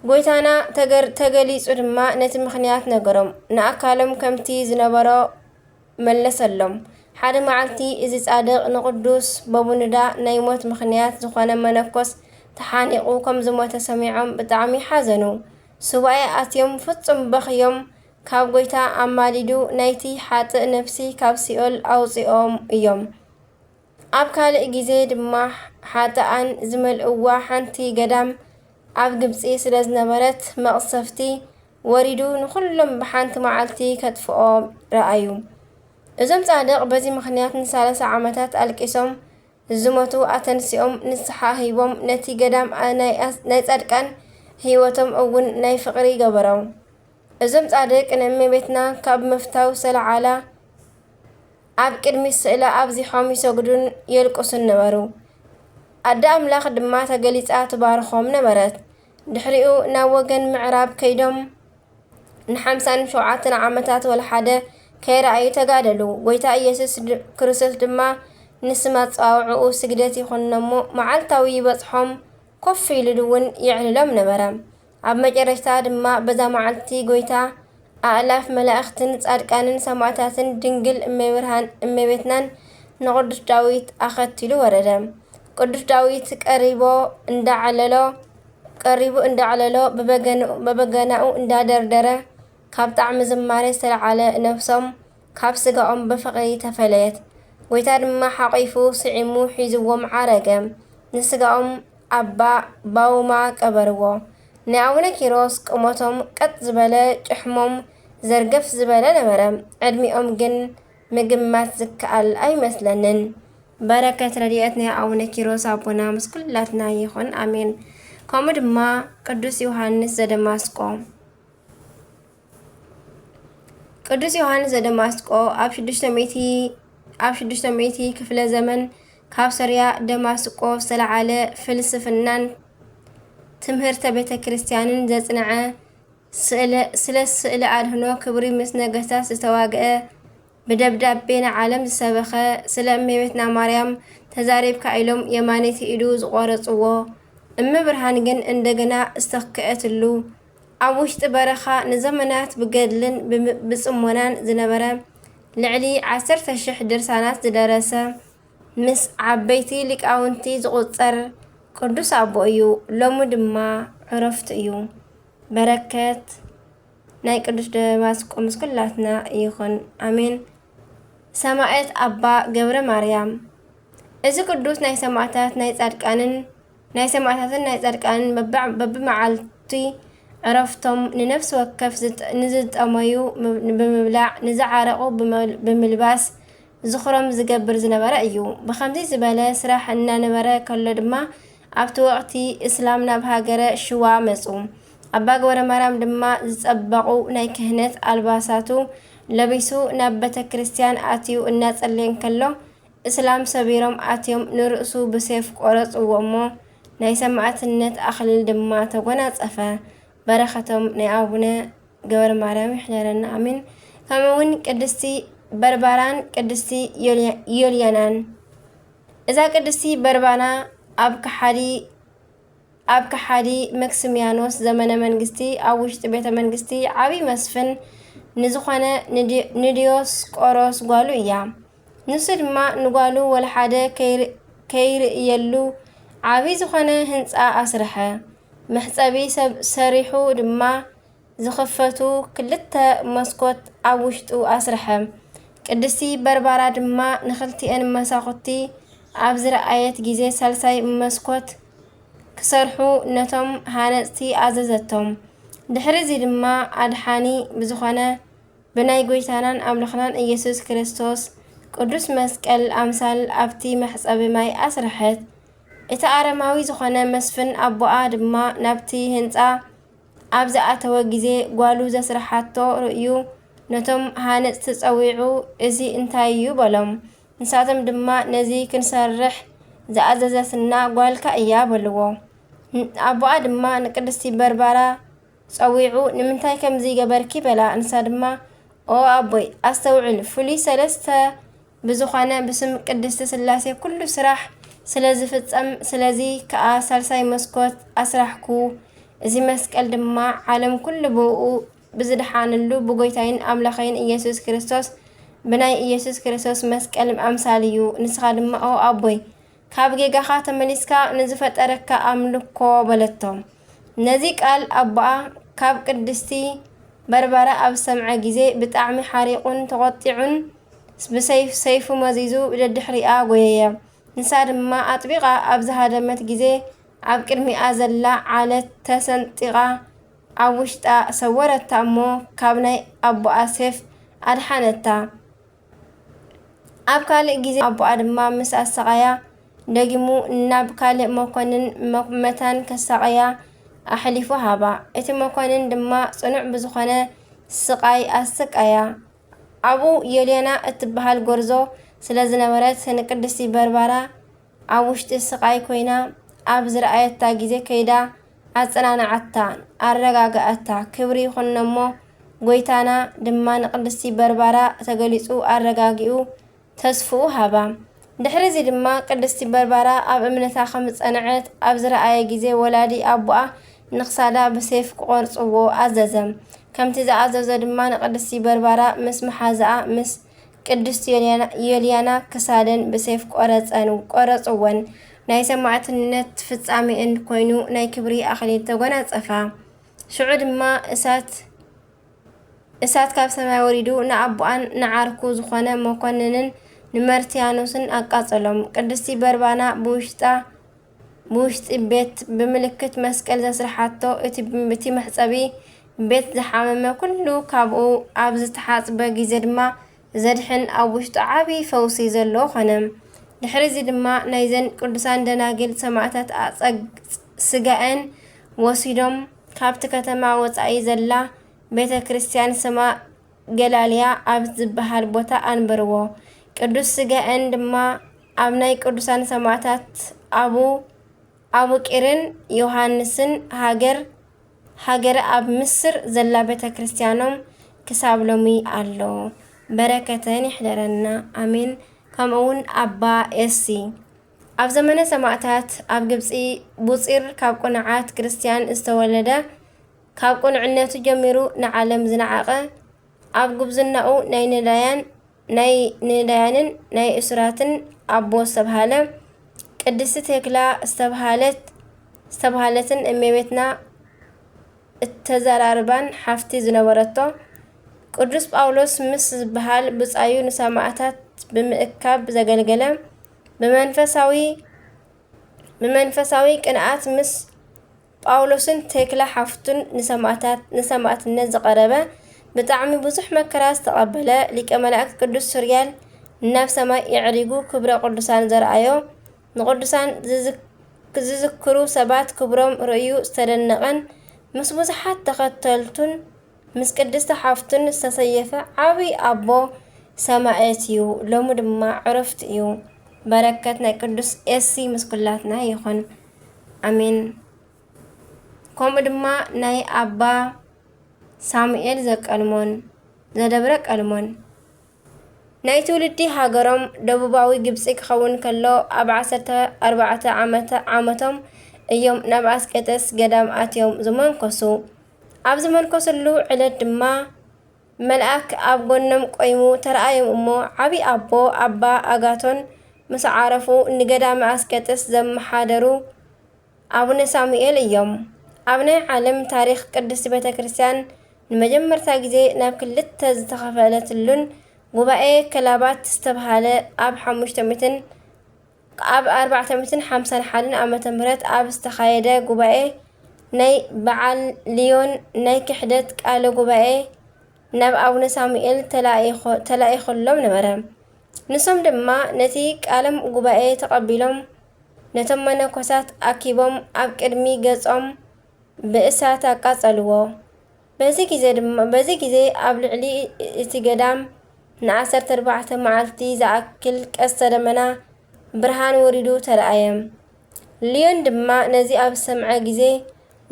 ጎይታና ተገር-፣ ተገሊጹ ድማ ነቲ ምኽንያት ነገሮም። ንኣካሎም ከምቲ ዝነበሮ መለሰሎም። ሓደ መዓልቲ እዚ ጻድቕ ንቅዱስ በቡንዳ ናይ ሞት ምኽንያት ዝኾነ መነኮስ ተሓኒቑ ከም ዝሞተ ሰሚዖም ብጣዕሚ ሓዘኑ። ሱባኤ ኣትዮም ፍጹም በኽዮም ካብ ጎይታ ኣማሊዱ ናይቲ ሓጥእ ነፍሲ ካብ ሲኦል ኣውጺኦም እዮም። ኣብ ካልእ ግዜ ድማ ሓጥኣን ዝመልእዋ ሓንቲ ገዳም ኣብ ግብጺ ስለ ዝነበረት መቕሰፍቲ ወሪዱ ንኹሎም ብሓንቲ መዓልቲ ከጥፍኦም ረኣዩ። እዞም ጻድቕ በዚ ምኽንያት ንሳላሳ ዓመታት ኣልቂሶም ዝሞቱ ኣተንሲኦም ንስሓ ሂቦም ነቲ ገዳም ናይ ኣስ-፣ ናይ ጻድቃን ህይወቶም እውን ናይ ፍቕሪ ገበሮም። እዞም ጻድቅ ንእመቤትና ካብ ምፍታው ሰለዓላ ኣብ ቅድሚ ስእላ ኣብዚሖም ይሰግዱን የልቅሱን ነበሩ። ኣደ ኣምላኽ ድማ ተገሊጻ ትባርኾም ነበረት። ድሕሪኡ ናብ ወገን ምዕራብ ከይዶም ንሓምሳን ሸውዓተን ዓመታት ወለሓደ ከይረኣዩ ተጋደሉ። ጎይታ ኢየሱስ ድ-፣ ክርስቶስ ድማ ንስም ኣጸዋውዕኡ ስግደት ይኹንኖሞ መዓልታዊ ይበጽሖም፣ ኮፍ ኢሉ እውን የዕልሎም ነበረ። ኣብ መጨረሽታ ድማ በዛ መዓልቲ ጎይታ ኣእላፍ መላእኽትን ጻድቃንን ሰማዕታትን ድንግል እመብርሃን እመቤትናን ንቅዱስ ዳዊት ኣኸቲሉ ወረደ። ቅዱስ ዳዊት ቀሪቦ እንዳዓለሎ፣ ቀሪቡ እንዳዓለሎ ብበገን-፣ በበገናኡ እንዳደርደረ ካብ ጣዕሚ ዝማሬ ዝተለዓለ ነፍሶም ካብ ስጋኦም ብፍቕሪ ተፈለየት። ጎይታ ድማ ሓቒፉ ስዒሙ ሒዝዎም ዓረገ። ንስጋኦም ኣባ ባውማ ቀበርዎ። ናይ ኣቡነ ኪሮስ ቁመቶም ቀጥ ዝበለ፣ ጭሕሞም ዘርገፍ ዝበለ ነበረ። ዕድሚኦም ግን ምግማት ዝከኣል ኣይመስለንን። በረከት ረድኤት ናይ ኣቡነ ኪሮስ ኣቦና ምስ ኩላትና ይኹን፣ ኣሜን። ከምኡ ድማ ቅዱስ ዮሃንስ ዘደማስቆ። ቅዱስ ዮሃንስ ዘደማስቆ ኣብ ሽዱሽተ ሚእቲ፣ ኣብ ሽዱሽተ ሚእቲ ክፍለ ዘመን ካብ ሶርያ ደማስቆ ዝተለዓለ ፍልስፍናን ትምህርተ ቤተ ክርስቲያንን ዘጽንዐ፣ ስእለ-፣ ስለ ስእለ ኣድህኖ ክብሪ ምስ ነገስታት ዝተዋግአ፣ ብደብዳቤ ንዓለም ዝሰበኸ፣ ስለ እመቤትና ማርያም ተዛሪብካ ኢሎም የማነይቲ ኢዱ ዝቖረጽዎ፣ እመ ብርሃን ግን እንደገና ዝተክአትሉ፣ ኣብ ውሽጢ በረኻ ንዘመናት ብገድልን ብም-፣ ብጽሞናን ዝነበረ፣ ልዕሊ ዓሰርተ ሽሕ ድርሳናት ዝደረሰ፣ ምስ ዓበይቲ ሊቃውንቲ ዝቑጸር ቅዱስ ኣቦ እዩ። ሎሚ ድማ ዕረፍቱ እዩ። በረከት ናይ ቅዱስ ደማስቆ ምስ ኩላትና ይኹን። ኣሜን። ሰማዕት ኣባ ገብረ ማርያም። እዚ ቅዱስ ናይ ሰማዕታት ናይ ጻድቃንን፣ ናይ ሰማዕታትን ናይ ጻድቃንን በብ-፣ በብመዓልቲ ዕረፍቶም ንነፍሲ ወከፍ ዝጥ-፣ ንዝጠመዩ ም-፣ ብምብላዕ፣ ንዝዓረቑ ብመል-፣ ብምልባስ፣ ዝኽሮም ዝገብር ዝነበረ እዩ። ብኸምዚ ዝበለ ስራሕ እናነበረ ከሎ ድማ ኣብቲ ወቕቲ እስላም ናብ ሃገረ ሽዋ መጹ። ኣባ ገብረ ማርያም ድማ ዝጸበቑ ናይ ክህነት ኣልባሳቱ ለቢሱ ናብ ቤተ ክርስቲያን ኣትዩ እናጸለየ እንከሎ፣ እስላም ሰቢሮም ኣትዮም ንርእሱ ብሴፍ ቆረጽዎ እሞ ናይ ሰማዕትነት ኣኽሊል ድማ ተጎናጸፈ። በረኸቶም ናይ ኣቡነ ገብረ ማርያም ይሕደረና፣ ኣሜን። ከምኡ እውን ቅድስቲ በርባራን ቅድስቲ ዮልያ-፣ ዮልያናን። እዛ ቅድስቲ በርባና ኣብ ከሓዲ፣ ኣብ ከሓዲ መክስሚያኖስ ዘመነ መንግስቲ ኣብ ውሽጢ ቤተ መንግስቲ ዓብዪ መስፍን ንዝኾነ ንዲ-፣ ንዲዮስቆሮስ ጓሉ እያ። ንሱ ድማ ንጓሉ ወለሓደ ከይር-፣ ከይርእየሉ ዓብዪ ዝኾነ ህንጻ ኣስርሐ። መሕጸቢ ሰብ ሰሪሑ ድማ ዝኽፈቱ ክልተ መስኮት ኣብ ውሽጡ ኣስርሐ። ቅድስቲ በርባራ ድማ ንኽልቲኤን መሳኹቲ ኣብ ዝረኣየት ግዜ ሳልሳይ መስኮት ክሰርሑ ነቶም ሃነጽቲ ኣዘዘቶም። ድሕሪ እዚ ድማ ኣድሓኒ ብዝኾነ ብናይ ጎይታናን ኣምላኽናን ኢየሱስ ክርስቶስ ቅዱስ መስቀል ኣምሳል ኣብቲ መሕጸቢ ማይ ኣስርሐት። እቲ ኣረማዊ ዝኾነ መስፍን ኣቦኣ ድማ ናብቲ ህንጻ ኣብ ዝኣተወ ግዜ ጓሉ ዘስርሓቶ ርእዩ ነቶም ሃነጽቲ ጸዊዑ፣ "እዚ እንታይ እዩ?" በሎም። ንሳቶም ድማ፣ "ነዚ ክንሰርሕ ዝኣዘዘትና ጓልካ እያ" በልዎ። ን-፣ ኣቦኣ ድማ ንቅድስቲ በርባራ ጸዊዑ፣ "ንምንታይ ከምዚ ገበርኪ?" በላ። ንሳ ድማ፣ "ኦ ኣቦይ፣ ኣስተውዕል፣ ፍሉይ ሰለስተ ብዝኾነ ብስም ቅድስቲ ስላሴ ኩሉ ስራሕ ስለ ዝፍጸም፣ ስለዚ ከኣ ሳልሳይ መስኮት ኣስራሕኩ። እዚ መስቀል ድማ ዓለም ኩሉ ብእኡ ብዝደሓነሉ ብጎይታይን ኣምላኸይን ኢየሱስ ክርስቶስ፣ ብናይ ኢየሱስ ክርስቶስ መስቀል ኣምሳል እዩ። ንስኻ ድማ፣ ኦ ኣቦይ፣ ካብ ጌጋኻ ተመሊስካ ንዝፈጠረካ ኣምልኮ" በለቶ። ነዚ ቃል ኣቦኣ ካብ ቅድስቲ በርባራ ኣብ ዝሰምዐ ግዜ፣ ብጣዕሚ ሓሪቑን ተቖጢዑን፣ ብሰይፍ-፣ ሰይፉ መዚዙ ደድሕሪኣ ጎየየ። ንሳ ድማ ኣጥቢቓ ኣብ ዝሃደመት ግዜ፣ ኣብ ቅድሚኣ ዘላ ዓለት ተሰንጢቓ ኣብ ውሽጣ ሰወረታ እሞ፣ ካብ ናይ ኣቦኣ ሴፍ ኣድሓነታ። ኣብ ካልእ ግዜ ኣቦኣ ድማ ምስ ኣሰቓያ፣ ደጊሙ ናብ ካልእ መኮንን መ-፣ መታን ከሳቕያ ኣሕሊፉ ሃባ። እቲ መኮንን ድማ ጽኑዕ ብዝኾነ ስቓይ ኣሰቃያ። ኣብኡ ዮልያና እትበሃል ጎርዞ ስለ ዝነበረት፣ ንቅድስቲ በርባራ ኣብ ውሽጢ ስቓይ ኮይና ኣብ ዝረኣየታ ግዜ ከይዳ ኣጸናንዓታ፣ ኣረጋግኣታ። ክብሪ ይኹኖ እሞ፣ ጎይታና ድማ ንቅድስቲ በርባራ ተገሊጹ ኣረጋጊኡ ተስፍኡ ሃባ። ድሕሪ እዚ ድማ ቅድስቲ በርባራ ኣብ እምነታ ከም ዝጸንዐት ኣብ ዝረኣየ ግዜ፣ ወላዲ ኣቦኣ ንክሳዳ ብሴፍ ክቖርጽዎ ኣዘዘ። ከምቲ ዝኣዘዞ ድማ ንቅድስቲ በርባራ ምስ መሓዛኣ ምስ ቅድስት ዮልያና፣ ዮልያና ክሳደን ብሴፍ ቆረጸን-፣ ቆረጽወን። ናይ ሰማዕትነት ፍጻሜአን ኮይኑ ናይ ክብሪ ኣኽሊል ተጎናጸፋ። ሽዑ ድማ እሳት፣ እሳት ካብ ሰማይ ወሪዱ ንኣቦኣን ንዓርኩ ዝኾነ መኮንንን ንመርትያኖስን ኣቃጸሎም። ቅድስቲ በርባና ብውሽጣ፣ ብውሽጢ ቤት ብምልክት መስቀል ዘስርሓቶ፣ እቲ፣ እቲ መሕጸቢ ቤት ዝሓመመ ኩሉ ካብኡ ኣብ ዝተሓጽበ ግዜ ድማ ዘድሕን ኣብ ውሽጡ ዓቢ ፈውሲ ዘሎ ኾነ። ድሕሪ እዚ ድማ ናይዘን ቅዱሳን ደናግል ሰማዕታት ኣጸግ-፣ ስጋኤን ወሲዶም ካብቲ ከተማ ወጻኢ ዘላ ቤተ ክርስቲያን ስማ ገላልያ ኣብ ዝበሃል ቦታ ኣንበርዎ። ቅዱስ ስጋኤን ድማ ኣብ ናይ ቅዱሳን ሰማዕታት ኣቡ፣ ኣቡ ቂርን ዮሃንስን ሃገር፣ ሃገር ኣብ ምስር ዘላ ቤተ ክርስቲያኖም ክሳብ ሎሚ ኣሎ። በረከተን ይሕደረና። ኣሜን። ከምኡ እውን ኣባ ኤሲ። ኣብ ዘመነ ሰማዕታት ኣብ ግብጺ ቡጺር ካብ ቅኑዓት ክርስቲያን ዝተወለደ፣ ካብ ቅኑዕነቱ ጀሚሩ ንዓለም ዝነዓቐ፣ ኣብ ጉብዝናኡ ናይ ነዳያን፣ ናይ ነዳያንን ናይ እሱራትን ኣቦ ዝተብሃለ፣ ቅድስቲ ቴክላ ዝተብሃለት፣ ዝተብሃለትን እመቤትና እተዘራርባን ሓፍቲ ዝነበረቶ፣ ቅዱስ ጳውሎስ ምስ ዝበሃል ብጻዩ ንሰማዕታት ብምእካብ ዘገልገለ፣ ብመንፈሳዊ፣ ብመንፈሳዊ ቅንኣት ምስ ጳውሎስን ቴክላ ሓፍቱን ንሰማዕታት፣ ንሰማዕትነት ዝቐረበ፣ ብጣዕሚ ብዙሕ መከራ ዝተቐበለ፣ ሊቀ መላእክት ቅዱስ ሱርያል ናብ ሰማይ የዕሪጉ ክብረ ቅዱሳን ዘርኣዮ፣ ንቅዱሳን ዝዝክ-፣ ዝዝክሩ ሰባት ክብሮም ርእዩ ዝተደነቐን ምስ ብዙሓት ተኸተልቱን ምስ ቅድስቲ ሓፍቱን ዝተሰየፈ ዓብዪ ኣቦ ሰማዕት እዩ። ሎሚ ድማ ዕረፍቱ እዩ። በረከት ናይ ቅዱስ ኤሲ ምስ ኩላትና ይኹን። ኣሜን። ከምኡ ድማ ናይ ኣባ ሳሙኤል ዘቀልሞን ዘደብረ ቀልሞን። ናይ ትውልዲ ሃገሮም ደቡባዊ ግብጺ ክኸውን ከሎ፣ ኣብ ዓሰርተ ኣርባዕተ ዓመተ-፣ ዓመቶም እዮም ናብ ኣስቄጥስ ገዳም ኣትዮም ዝመንኮሱ። ኣብ ዝመንኮስሉ ዕለት ድማ መልኣክ ኣብ ጎኖም ቆይሙ ተረኣዮም እሞ፣ ዓቢ ኣቦ ኣባ ኣጋቶን ምስ ዓረፉ፣ ንገዳመ ኣስቄጥስ ዘመሓደሩ ኣቡነ ሳሙኤል እዮም። ኣብ ናይ ዓለም ታሪኽ ቅድስቲ ቤተ ክርስቲያን ንመጀመርታ ግዜ ናብ ክልተ ዝተኸፈለትሉን ጉባኤ ከላባት ዝተብሃለ ኣብ ሓሙሽተ ሚእትን፣ ኣብ ኣርባዕተ ሚእትን ሓምሳን ሓደን ዓመተ ምህረት ኣብ ዝተኻየደ ጉባኤ ናይ በዓል ልዮን ናይ ክሕደት ቃለ ጉባኤ ናብ ኣቡነ ሳሙኤል ተላኢኾ-፣ ተላኢኾሎም ነበረ። ንሶም ድማ ነቲ ቃለ ጉባኤ ተቐቢሎም ነቶም መነኮሳት ኣኪቦም ኣብ ቅድሚ ገጾም ብእሳት ኣቃጸልዎ። በዚ ግዜ ድማ በዚ ግዜ ኣብ ልዕሊ እቲ ገዳም ንዓሰርተ ኣርባዕተ መዓልቲ ዝኣክል ቀስተ ደመና ብርሃን ወሪዱ ተረኣየ። ልዮን ድማ ነዚ ኣብ ዝሰምዐ ግዜ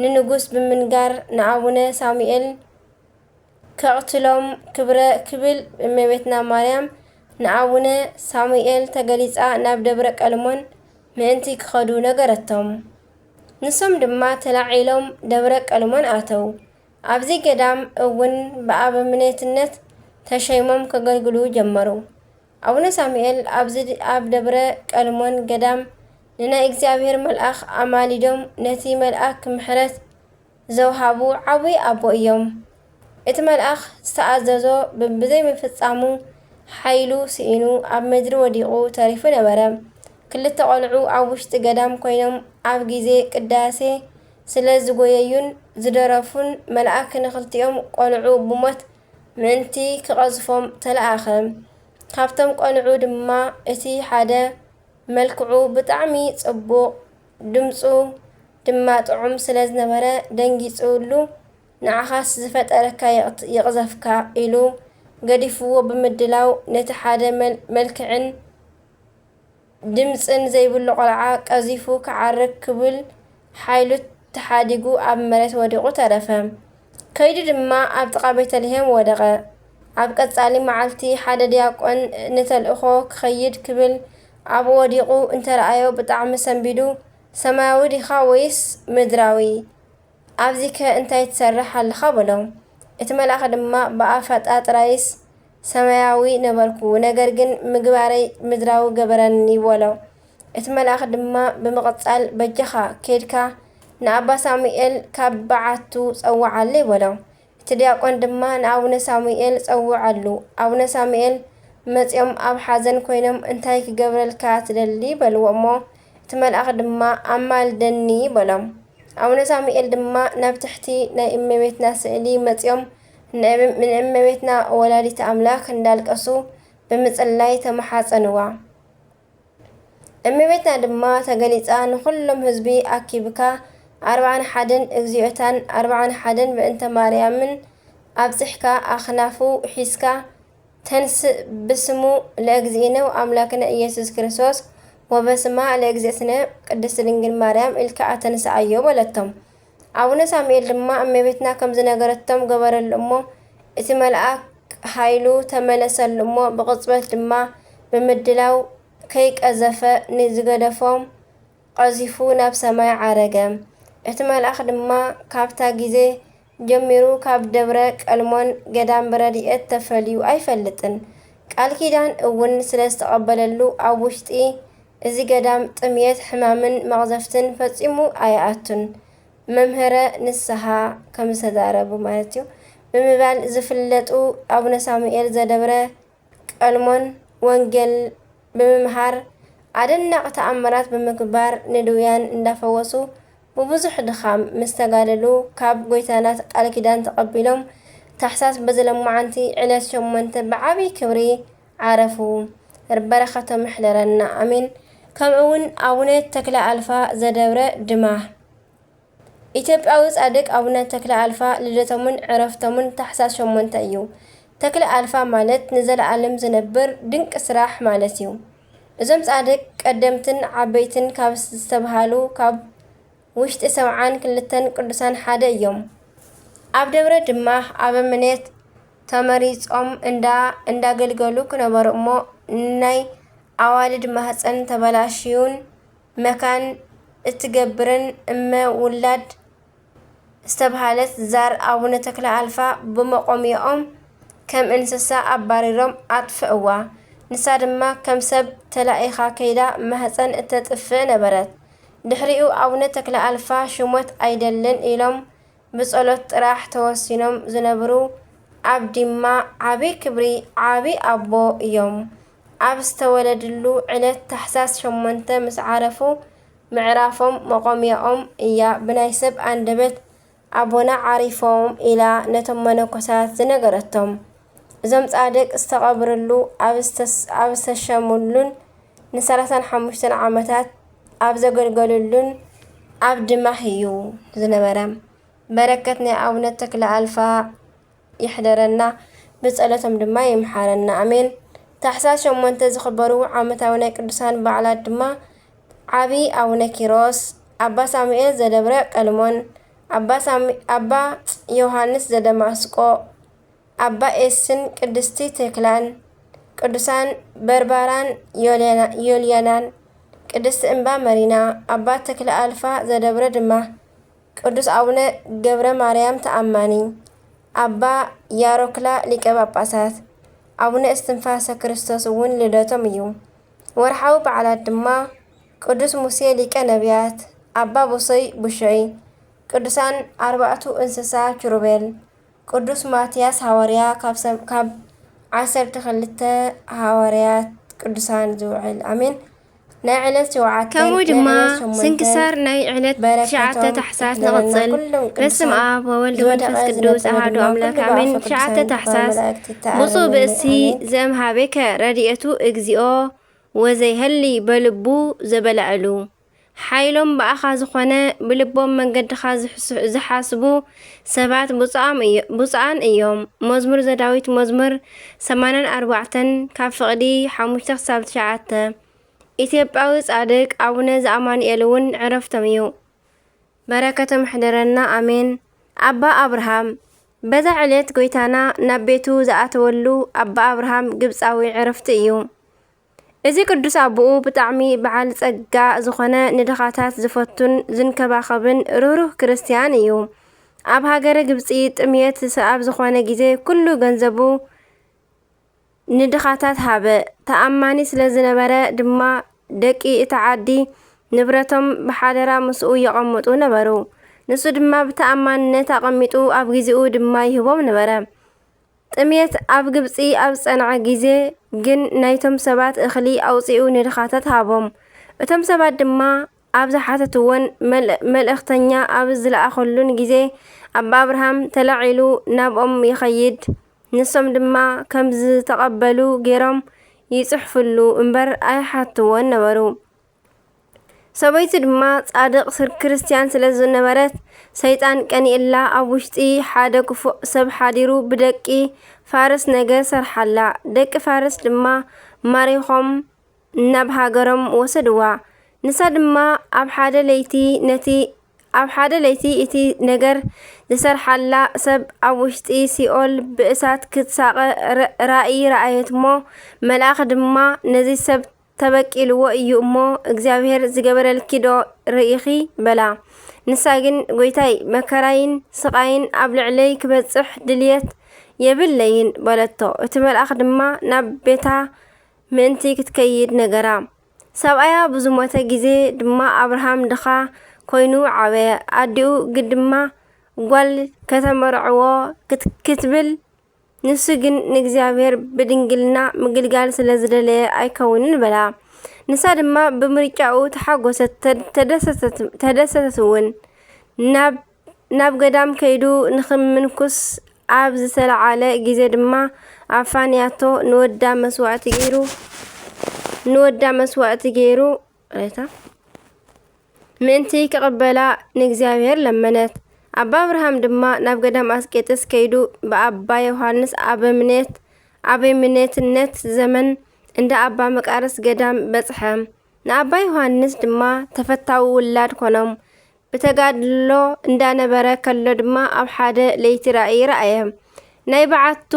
ንንጉስ ብምንጋር ንኣቡነ ሳሙኤል ከቕትሎም ክብረ ክብል እመቤትና ማርያም ንኣቡነ ሳሙኤል ተገሊጻ ናብ ደብረ ቀልሞን ምእንቲ ክኸዱ ነገረቶም። ንሶም ድማ ተላዒሎም ደብረ ቀልሞን ኣተው። ኣብዚ ገዳም እውን ብኣበምኔትነት ተሸይሞም ከገልግሉ ጀመሩ። ኣቡነ ሳሙኤል ኣብዚ ኣብ ደብረ ቀልሞን ገዳም ንናይ እግዚኣብሔር መልኣኽ ኣማሊዶም ነቲ መልኣክ ምሕረት ዘውሃቡ ዓብዪ ኣቦ እዮም። እቲ መልኣኽ ዝተኣዘዞ ብዘይምፍጻሙ ሓይሉ ስኢኑ ኣብ ምድሪ ወዲቑ ተሪፉ ነበረ። ክልተ ቆልዑ ኣብ ውሽጢ ገዳም ኮይኖም ኣብ ግዜ ቅዳሴ ስለ ዝጎየዩን ዝደረፉን መልኣክ ንክልቲኦም ቆልዑ ብሞት ምእንቲ ክቐዝፎም ተለኣኸ። ካብቶም ቆልዑ ድማ እቲ ሓደ መልክዑ ብጣዕሚ ጽቡቕ፣ ድምጹ ድማ ጥዑም ስለ ዝነበረ ደንጊጹሉ፣ "ንዓኻስ ዝፈጠረካ ይቕት-፣ ይቕዘፍካ" ኢሉ ገዲፍዎ ብምድላው ነቲ ሓደ መል-፣ መልክዕን ድምጽን ዘይብሉ ቆልዓ ቀዚፉ ክዓርግ ክብል ሓይሉ ተሓዲጉ ኣብ መሬት ወዲቑ ተረፈ። ከይዱ ድማ ኣብ ጥቓ ቤተልሔም ወደቐ። ኣብ ቀጻሊ መዓልቲ ሓደ ዲያቆን ንተልእኾ ክኸይድ ክብል ኣብኡ ወዲቑ እንተረኣዮ ብጣዕሚ ሰንቢዱ፣ "ሰማያዊ ዲኻ ወይስ ምድራዊ? ኣብዚከ እንታይ ትሰርሕ ኣለኻ?" በሎ። እቲ መልኣኽ ድማ፣ "ብኣፋጣ ጥራይስ ሰማያዊ ነበርኩ፣ ነገር ግን ምግባረይ ምድራዊ ገበረኒ" በሎ። እቲ መልኣኽ ድማ ብምቕጻል፣ "በጃኻ ኬድካ ንኣባ ሳሙኤል ካብ በዓቱ ጸውዓለይ" በሎ። እቲ ዲያቆን ድማ ንኣቡነ ሳሙኤል ጸውዓሉ። ኣቡነ ሳሙኤል መጺኦም ኣብ ሓዘን ኮይኖም፣ "እንታይ ክገብረልካ ትደሊ?" በልዎ እሞ፣ እቲ መልኣኽ ድማ፣ "ኣማልደኒ" በሎም። ኣቡነ ሳሙኤል ድማ ናብ ትሕቲ ናይ እመቤትና ስእሊ መጺኦም፣ ንእም-፣ ንእመቤትና ወላዲተ ኣምላኽ እንዳልቀሱ ብምጽላይ ተመሓጸንዋ። እመቤትና ድማ ተገሊጻ፣ "ንኹሎም ህዝቢ ኣኪብካ ኣርብዓን ሓደን እግዚኣብታን ኣርብዓን ሓደን በእንተ ማርያምን ኣብጺሕካ፣ ኣኽናፉ ሒዝካ፣ ተንስእ ብስሙ ለእግዚእነ ወኣምላክነ ኢየሱስ ክርስቶስ ወበስማ ለእግዝእትነ ቅድስት ድንግል ማርያም ኢልካ ኣተንስኣዮ" በለቶም። ኣቡነ ሳሙኤል ድማ እመቤትና ከም ዝነገረቶም ገበረሉ እሞ፣ እቲ መልኣክ ሓይሉ ተመለሰሉ እሞ፣ ብቕጽበት ድማ ብምድላው ከይቀዘፈ ንዝገደፎም ቀዚፉ ናብ ሰማይ ዓረገ። እቲ መልኣኽ ድማ ካብታ ግዜ ጀሚሩ ካብ ደብረ ቀልሞን ገዳም ብረድኤት ተፈልዩ ኣይፈልጥን። ቃል ኪዳን እውን ስለ ዝተቐበለሉ ኣብ ውሽጢ እዚ ገዳም ጥምየት፣ ሕማምን መቕዘፍትን ፈጺሙ ኣይኣቱን። መምህረ ንስሓ ከም ዝተዛረቡ ማለት እዩ ብምባል ዝፍለጡ ኣቡነ ሳሙኤል ዘደብረ ቀልሞን ወንጌል ብምምሃር፣ ኣደናቒ ተኣምራት ብምግባር፣ ንድውያን እንዳፈወሱ፣ ብብዙሕ ድኻም ምስ ተጋደሉ፣ ካብ ጎይታና ቃል ኪዳን ተቐቢሎም፣ ታሕሳስ በዚ ለማዓንቲ ዕለት ሸሞንተ ብዓብዪ ክብሪ ዓረፉ። በረኸቶም ይሕደረና፣ ኣሜን። ከምኡ እውን ኣቡነ ተክለ ኣልፋ ዘደብረ ድማ። ኢትዮጵያዊ ጻድቅ ኣቡነ ተክለ ኣልፋ ልደቶምን ዕረፍቶምን ታሕሳስ ሸሞንተ እዩ። ተክለ ኣልፋ ማለት ንዘለኣለም ዝነብር ድንቂ ስራሕ ማለት እዩ። እዞም ጻድቅ ቀደምትን ዓበይትን ካብ ዝተብሃሉ ካብ ውሽጢ ሰብዓን ክልተን ቅዱሳን ሓደ እዮም። ኣብ ደብረ ድማ ኣበምኔት ተመሪጾም እንዳ እንዳገልገሉ ክነበሩ እሞ፣ ናይ ኣዋልድ ማህጸን ተበላሽዩን መካን እትገብርን እመ ውላድ ዝተብሃለት ዛር ኣቡነ ተክለ ኣልፋ ብመቆሚያኦም ከም እንስሳ ኣባሪሮም ኣጥፍእዋ። ንሳ ድማ ከም ሰብ ተላኢኻ ከይዳ ማህጸን እተጥፍእ ነበረት። ድሕሪኡ ኣቡነ ተክለ ኣልፋ ሽሞት ኣይደልን ኢሎም ብጸሎት ጥራሕ ተወሲኖም ዝነብሩ ኣብ ዲማ ዓቢ ክብሪ ዓቢ ኣቦ እዮም። ኣብ ዝተወለድሉ ዕለት ታሕሳስ ሸሞንተ ምስ ዓረፉ ምዕራፎም መቆሚያኦም እያ ብናይ ሰብ ኣንደበት ኣቦና ዓሪፎም ኢላ ነቶም መነኮሳት ዝነገረቶም። እዞም ጻድቅ ዝተቐብርሉ ኣብ ዝተስ-፣ ኣብ ዝተሸምሉን ንሰላሳን ሓሙሽተን ዓመታት ኣብ ዘገልገሉሉን ኣብ ድማህ እዩ ዝነበረ። በረከት ናይ ኣቡነ ተክለ ኣልፋ ይሕደረና፣ ብጸሎቶም ድማ ይምሓረና፣ ኣሜን። ታሕሳስ ሸሞንተ ዝኽበሩ ዓመታዊ ናይ ቅዱሳን በዓላት ድማ፣ ዓቢ ኣቡነ ኪሮስ፣ ኣባ ሳሙኤል ዘደብረ ቀልሞን፣ ኣባ ሳሚ-፣ ኣባ ዮሃንስ ዘደማስቆ፣ ኣባ ኤስን ቅድስቲ ተክላን፣ ቅዱሳን በርባራን ዮልያና-፣ ዮልያናን፣ ቅድስቲ እምባ መሪና፣ ኣባ ተክለ ኣልፋ ዘደብረ ድማ፣ ቅዱስ ኣቡነ ገብረ ማርያም ተኣማኒ፣ ኣባ ያሮክላ ሊቀ ጳጳሳት፣ ኣቡነ እስትንፋሰ ክርስቶስ እውን ልደቶም እዩ። ወርሓዊ በዓላት ድማ፣ ቅዱስ ሙሴ ሊቀ ነቢያት፣ ኣባ ቡሶይ ቡሾይ፣ ቅዱሳን ኣርባዕቱ እንስሳ ኪሩቤል፣ ቅዱስ ማትያስ ሃዋርያ ካብ ሰብ-፣ ካብ ዓሰርተ ክልተ ሃዋርያት ቅዱሳን ዝውዕል። ኣሜን። ናይ ዕለት ሸውዓተ፣ ከምኡ ናይ ድማ ዕለት ሸሞንተ፣ ስንክሳር ናይ ዕለት በረከቶም ትሽዓተ ታሕሳስ ይሕደረና ንቕጽል። ኩሎም በስመ ቅዱሳን። ኣብ ወወልድ ዝወደቀ ወመንፈስ ቅዱስ ዝነጠበ ኣሐዱ ድማ ኣምላክ ኩሉ ኣሜን። ብኣፈ ትሽዓተ ቅዱሳን ታሕሳስ ተባረመ መላእክቲ ብፁዕ ተኣረመ። ብእሲ ኣሜን። ዘእምሃቤከ ረድኤቱ እግዚኦ ወዘይሀሊ በልቡ ዘበላዕሉ። ሓይሎም ብኣኻ ዝኾነ፣ ብልቦም መንገድኻ ዝሕስ-፣ ዝሓስቡ ሰባት ብፁዓም እዮ-፣ ብፁዓን እዮም። መዝሙር ዘዳዊት መዝሙር ሰማንያን ኣርባዕተን ካብ ፍቕዲ ሓሙሽተ ክሳብ ትሽዓተ። ኢትዮጵያዊ ጻድቅ ኣቡነ ዘኣማኑኤል እውን ዕረፍቶም እዩ። በረከቶም ይሕደረና፣ ኣሜን። ኣባ ኣብርሃም። በዛ ዕለት ጎይታና ናብ ቤቱ ዝኣተወሉ ኣባ ኣብርሃም ግብጻዊ ዕረፍቲ እዩ። እዚ ቅዱስ ኣቦኡ ብጣዕሚ በዓል ጸጋ ዝኾነ፣ ንድኻታት ዝፈቱን ዝንከባኸብን ርህሩህ ክርስትያን እዩ። ኣብ ሃገረ ግብጺ ጥምየት ስ-፣ ኣብ ዝኾነ ግዜ ኩሉ ገንዘቡ ንድኻታት ሃበ። ተኣማኒ ስለ ዝነበረ ድማ ደቂ እታ ዓዲ ንብረቶም ብሓደራ ምስኡ የቐምጡ ነበሩ። ንሱ ድማ ብተኣማንነት ኣቐሚጡ ኣብ ግዜኡ ድማ ይህቦም ነበረ። ጥምየት ኣብ ግብጺ ኣብ ዝጸንዐ ግዜ ግን ናይቶም ሰባት እኽሊ ኣውጺኡ ንድኻታት ሃቦም። እቶም ሰባት ድማ ኣብ ዝሓተትዎን መል-፣ መልእኽተኛ ኣብ ዝለኣኸሉን ግዜ ኣባ ኣብርሃም ተላዒሉ ናብኦም ይኸይድ። ንሶም ድማ ከም ዝተቐበሉ ገይሮም ይጽሕፍሉ እምበር ኣይሓትዎን ነበሩ። ሰበይቱ ድማ ጻድቕ ስር-፣ ክርስትያን ስለ ዝነበረት፣ ሰይጣን ቀኒእላ ኣብ ውሽጢ ሓደ ክፉእ ሰብ ሓዲሩ ብደቂ ፋርስ ነገር ሰርሓላ። ደቂ ፋርስ ድማ ማሪኾም ናብ ሃገሮም ወሰድዋ። ንሳ ድማ ኣብ ሓደ ለይቲ ነቲ፣ ኣብ ሓደ ለይቲ እቲ ነገር ዝሰርሓላ ሰብ ኣብ ውሽጢ ሲኦል ብእሳት ክትሳቐ ር-፣ ራእይ ረኣየት እሞ፣ መልኣኽ ድማ ነዚ ሰብ ተበቂልዎ እዩ እሞ፣ እግዚኣብሔር ዝገበረልኪ ዶ ርኢኺ? በላ። ንሳ ግን፣ ጎይታይ፣ መከራይን ስቓይን ኣብ ልዕለይ ክበጽሕ ድልየት የብለይን በለቶ። እቲ መልኣኽ ድማ ናብ ቤታ ምእንቲ ክትከይድ ነገራ። ሰብኣያ ብዝሞተ ግዜ ድማ ኣብርሃም ድኻ ኮይኑ ዓበየ። ኣዲኡ ግን ድማ ጓል ከተመርዕዎ ክት-፣ ክትብል፣ ንሱ ግን ንእግዚኣብሔር ብድንግልና ምግልጋል ስለ ዝደለየ ኣይከውንን በላ። ንሳ ድማ ብምርጫኡ ተሓጎሰት፣ ተ-፣ ተደሰተት፣ ተደሰተት እውን። ናብ፣ ናብ ገዳም ከይዱ ንኽምንኩስ ኣብ ዝተለዓለ ግዜ ድማ ኣፋንያቶ ንወዳ መስዋዕቲ ገይሩ፣ ንወዳ መስዋዕቲ ገይሩ፣ ሬታ ምእንቲ ክቕበላ ንእግዚኣብሔር ለመነት። ኣባ ኣብርሃም ድማ ናብ ገዳም ኣስቄጥስ ከይዱ ብኣባ ዮሃንስ ኣበምኔት፣ ኣበምኔትነት ዘመን እንዳ ኣባ መቃርስ ገዳም በጽሐ። ንኣባ ዮሃንስ ድማ ተፈታዊ ውላድ ኮኖም። ብተጋድሎ እንዳነበረ ከሎ ድማ ኣብ ሓደ ለይቲ ራእይ ረኣየ። ናይ በዓቱ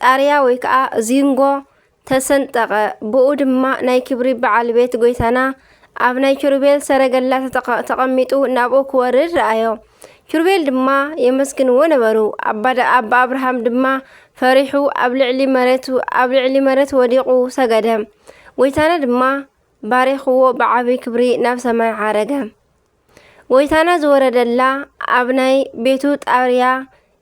ጣርያ ወይ ከዓ ዚንጎ ተሰንጠቐ። ብኡ ድማ ናይ ክብሪ በዓል ቤት ጎይታና ኣብ ናይ ኪሩቤል ሰረገላ ተጠቐ-፣ ተቐሚጡ ናብኡ ክወርድ ረኣዮ። ኪሩቤል ድማ የመስግንዎ ነበሩ። ኣባ ደ-፣ ኣባ ኣብርሃም ድማ ፈሪሑ ኣብ ልዕሊ መሬት፣ ኣብ ልዕሊ መሬት ወዲቑ ሰገደ። ጎይታና ድማ ባሪኽዎ ብዓቢ ክብሪ ናብ ሰማይ ዓረገ። ጎይታና ዝወረደላ ኣብ ናይ ቤቱ ጣርያ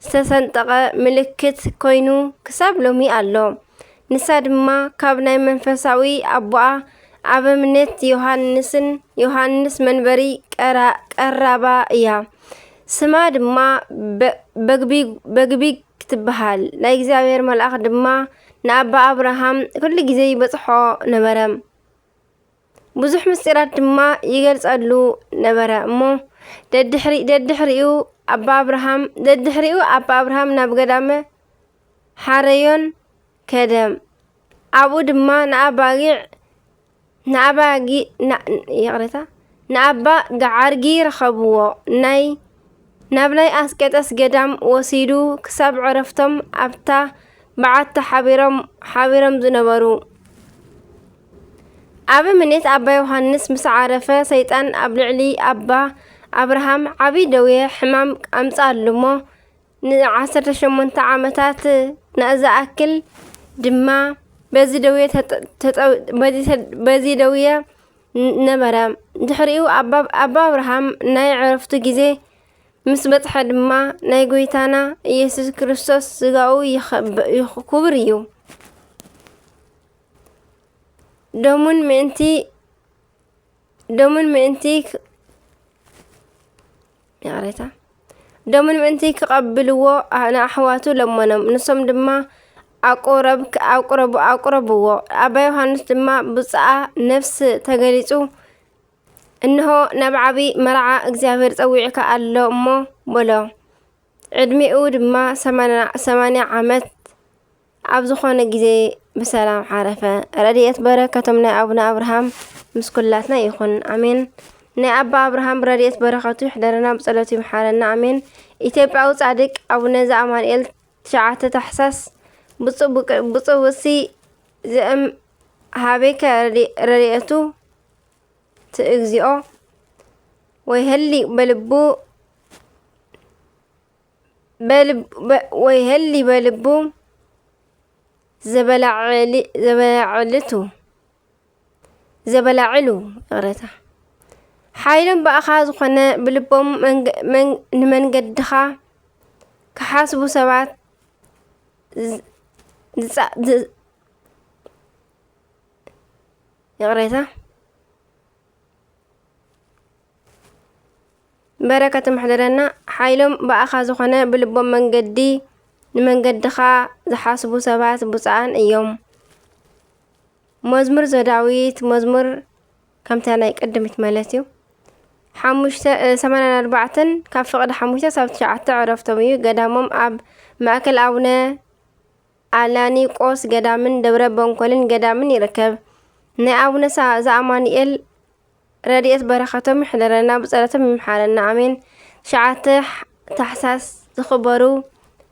ዝተሰንጠቐ ምልክት ኮይኑ ክሳብ ሎሚ ኣሎ። ንሳ ድማ ካብ ናይ መንፈሳዊ ኣቦኣ ኣበምኔት ዮሃንስን ዮሃንስ መንበሪ ቀራ-፣ ቀራባ እያ። ስማ ድማ በ-፣ በግቢግ-፣ በግቢግ ትበሃል። ናይ እግዚኣብሔር መልኣኽ ድማ ንኣባ ኣብርሃም ኩሉ ግዜ ይበጽሖ ነበረ። ብዙሕ ምስጢራት ድማ ይገልጸሉ ነበረ እሞ፣ ደድሕሪ-፣ ደድሕሪኡ ኣባ ኣብርሃም፣ ደድሕሪኡ ኣባ ኣብርሃም ናብ ገዳመ ሓረዮን ከደ። ኣብኡ ድማ ንኣባጊዕ፣ ንኣባጊ-፣ ና-፣ ይቕሬታ፣ ንኣባ ገዓርጊ ረኸብዎ። ናይ፣ ናብ ናይ ኣስቄጠስ ገዳም ወሲዱ ክሳብ ዕረፍቶም ኣብታ በዓቲ ሓቢሮም፣ ሓቢሮም ዝነበሩ። ኣብ ምኔት ኣባ ዮሃንስ ምስ ዓረፈ፣ ሰይጣን ኣብ ልዕሊ ኣባ ኣብርሃም ዓቢ ደዌ ሕማም ኣምጽኣሉ እሞ፣ ንዓሰርተ ሸሞንተ ዓመታት ንዝኣክል ድማ በዚ ደዌ ተጠ-፣ ተጠ-፣ በዚ ተ-፣ በዚ ደዌ ን-፣ ነበረ። ድሕሪኡ ኣባ፣ ኣባ ኣብርሃም ናይ ዕረፍቱ ግዜ ምስ በጽሐ ድማ፣ ናይ ጐይታና ኢየሱስ ክርስቶስ ስጋኡ ይኸብ-፣ ይኽ-፣ ክቡር እዩ። ደሙን ምእንቲ፣ ደሙን ምእንቲ ክ-፣ ይቕሬታ፣ ደሙን ምእንቲ ክቐብልዎ ኣ-፣ ንኣሕዋቱ ለመኖም። ንሶም ድማ ኣቁረብ-፣ ኣቁረቡ-፣ ኣቁረብዎ። ኣባ ዮሃንስ ድማ ብጻኣ ነፍስ ተገሊጹ፣ "እንሆ፣ ናብ ዓቢ መርዓ እግዚኣብሔር ጸዊዑካ ኣሎ እሞ" በሎ። ዕድሜኡ ድማ ሰማንያ፣ ሰማንያ ዓመት ኣብ ዝኾነ ግዜ ብሰላም ዓረፈ። ረድኤት በረከቶም ናይ ኣቡነ ኣብርሃም ምስ ኩላትና ይኹን። ኣሜን። ናይ ኣባ ኣብርሃም ረድኤት በረከቱ ይሕደረና፣ ብጸሎቱ ይምሓረና። ኣሜን። ኢትዮጵያዊ ጻድቅ ኣቡነ ዘኣማኑኤል ትሽዓተ ታሕሳስ ብፁዕ ብቅ-፣ ብፁዕ ውሲ ዘእም ሃቤከ ረድኤ-፣ ረድኤቱ ትእግዚኦ ወይሀሊ በልቡ በልብ-፣ በ-፣ ወይሀሊ በልቡ ዘበላዕሊ-፣ ዘበላዕልቱ፣ ዘበላዕሉ፣ ይቕሬታ። ሓይሎም ብኣኻ ዝኾነ ብልቦም መንገ-፣ መን-፣ ንመንገድኻ ክሓስቡ ሰባት ዝ-፣ ዝጻ-፣ ዝ-፣ ይቕሬታ። በረከት ምሕደረና። ሓይሎም ብኣኻ ዝኾነ ብልቦም መንገዲ ንመንገድኻ ዝሓስቡ ሰባት ብፁዓን እዮም። መዝሙር ዘዳዊት፣ መዝሙር ከምታ ናይ ቅድሚት ማለት እዩ። ሓሙሽተ፣ እ፣ ሰማንያን ኣርባዕተን ካብ ፍቕዲ ሓሙሽተ ሳብ ትሽዓተ ዕረፍቶም እዩ። ገዳሞም ኣብ ማእከል ኣቡነ ኣላኒቆስ ገዳምን ደብረ በንኮልን ገዳምን ይርከብ። ናይ ኣቡነ ሳ-፣ ዘኣማኑኤል ረድኤት በረኸቶም ይሕደረና፣ ብጸሎቶም ይምሓረና፣ ኣሜን። ትሽዓተ ታሕሳስ ዝኽበሩ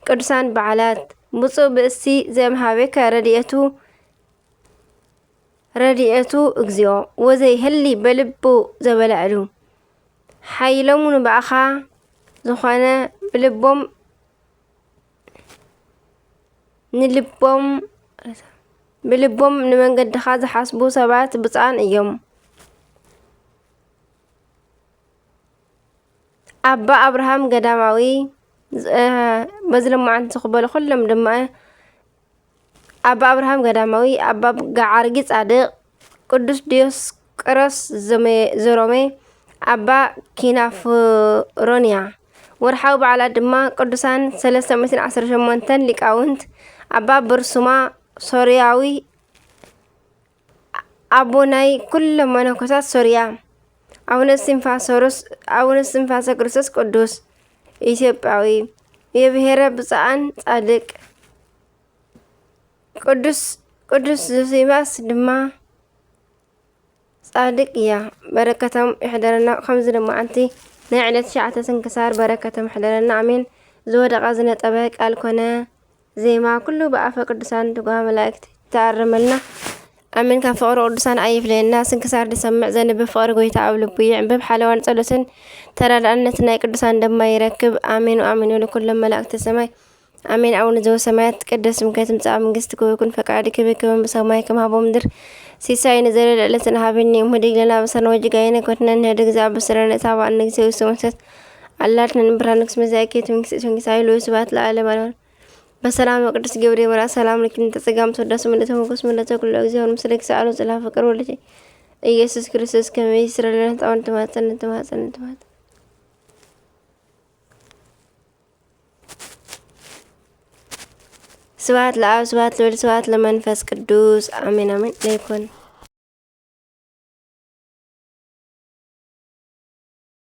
ቅዱሳን በዓላት። ብፁዕ ብእሲ ዘምሃቤከ ረድኤቱ፣ ረድኤቱ እግዚኦ፣ ወዘይህሊ በልቡ ዘበላዕሉ። ሓይሎሙ ንባእኻ ዝኾነ ብልቦም፣ ንልቦም፣ ብልቦም ንመንገድኻ ዝሓስቡ ሰባት ብፁዓን እዮም። ኣባ ኣብርሃም ገዳማዊ፣ ዝ-፣ በዚ ሎማዓንቲ ዝኽበሉ ኩሎም ድማ ኣባ ኣብርሃም ገዳማዊ፣ ኣባ ገዓርጊ ጻድቕ፣ ቅዱስ ዲዮስቆሮስ ዘሜ-፣ ዘሮሜ፣ ኣባ ኪናፍሮንያ። ወርሓዊ በዓላት ድማ ቅዱሳን ሰለስተ ሚእትን ዓሰርተ ሸሞንተን ሊቃውንት፣ ኣባ በርሱማ ሶርያዊ፣ ኣቦ ናይ ኩሎም መነኮሳት ሶርያ፣ ኣቡነ እስቲንፋሰሮስ፣ ኣቡነ እስቲንፋሰ ክርስቶስ ቅዱስ ኢትዮጵያዊ፣ የብሔረ ብፁዓን ጻድቅ፣ ቅዱስ፣ ቅዱስ ዞሲማስ ድማ ጻድቅ እያ። በረከቶም ይሕደረና። ከምዚ ድማ ኣንቲ ናይ ዕለት ትሽዓተ ስንክሳር በረከቶም ይሕደረና። ኣሜን። ዝወደቐ ዝነጠበ ቃል ኮነ ዜማ ኩሉ ብኣፈ ቅዱሳን ትጉሃ መላእክት ተኣርመልና። ኣሜን። ካብ ፍቕሪ ቅዱሳን ኣይፍለየና። ስንክሳር ዝሰምዕ ዘንብብ ፍቕሪ ጎይታ ኣብ ልቡ ይዕንብብ። ሓለዋን ጸሎትን ተራዳእነት ናይ ቅዱሳን ደማ ይረክብ። ኣሜን ወኣሜን ወለኩሎም መላእክተ ሰማይ። ኣሜን። ኣቡነ ዘበሰማያት ይትቀደስ ስምከ ትምጻእ መንግስትከ ወይኩን ፈቃድከ በከመ በሰማይ ከማሁ በምድር። ሲሳየነ ዘለለ ዕለትነ ሀበነ ዮም ህድግ ለነ አበሳነ ወጌጋየነ ከመ ንሕነኒ ህድግ ለዘአበሰለነ ኢታብአነ እግዚኦ ውስተ መንሱት። አላ አድኅነነ እምብርሃነ መንግስት መዛኪ መንግስት መንግስት ኃይል ወስብሐት ለዓለመ ዓለም። በሰላም ቅዱስ ገብርኤል መልአክ ሰላም ለኪ ምልዕተ ጸጋ ምስለ ዳስ ምልዕተ ሞገስ ምልዕተ ኩሎ እግዚኦ ምስሌኪ ሰአሉ ጽላ ፍቅር ወልኪ ኢየሱስ ክርስቶስ ከመ ይስረለነ ጣውን ትማጸን ትማጸን ትማጸን። ስብሐት ለአብ ስብሐት ለወልድ ስብሐት ለመንፈስ ቅዱስ አሜን አሜን። ለይኩን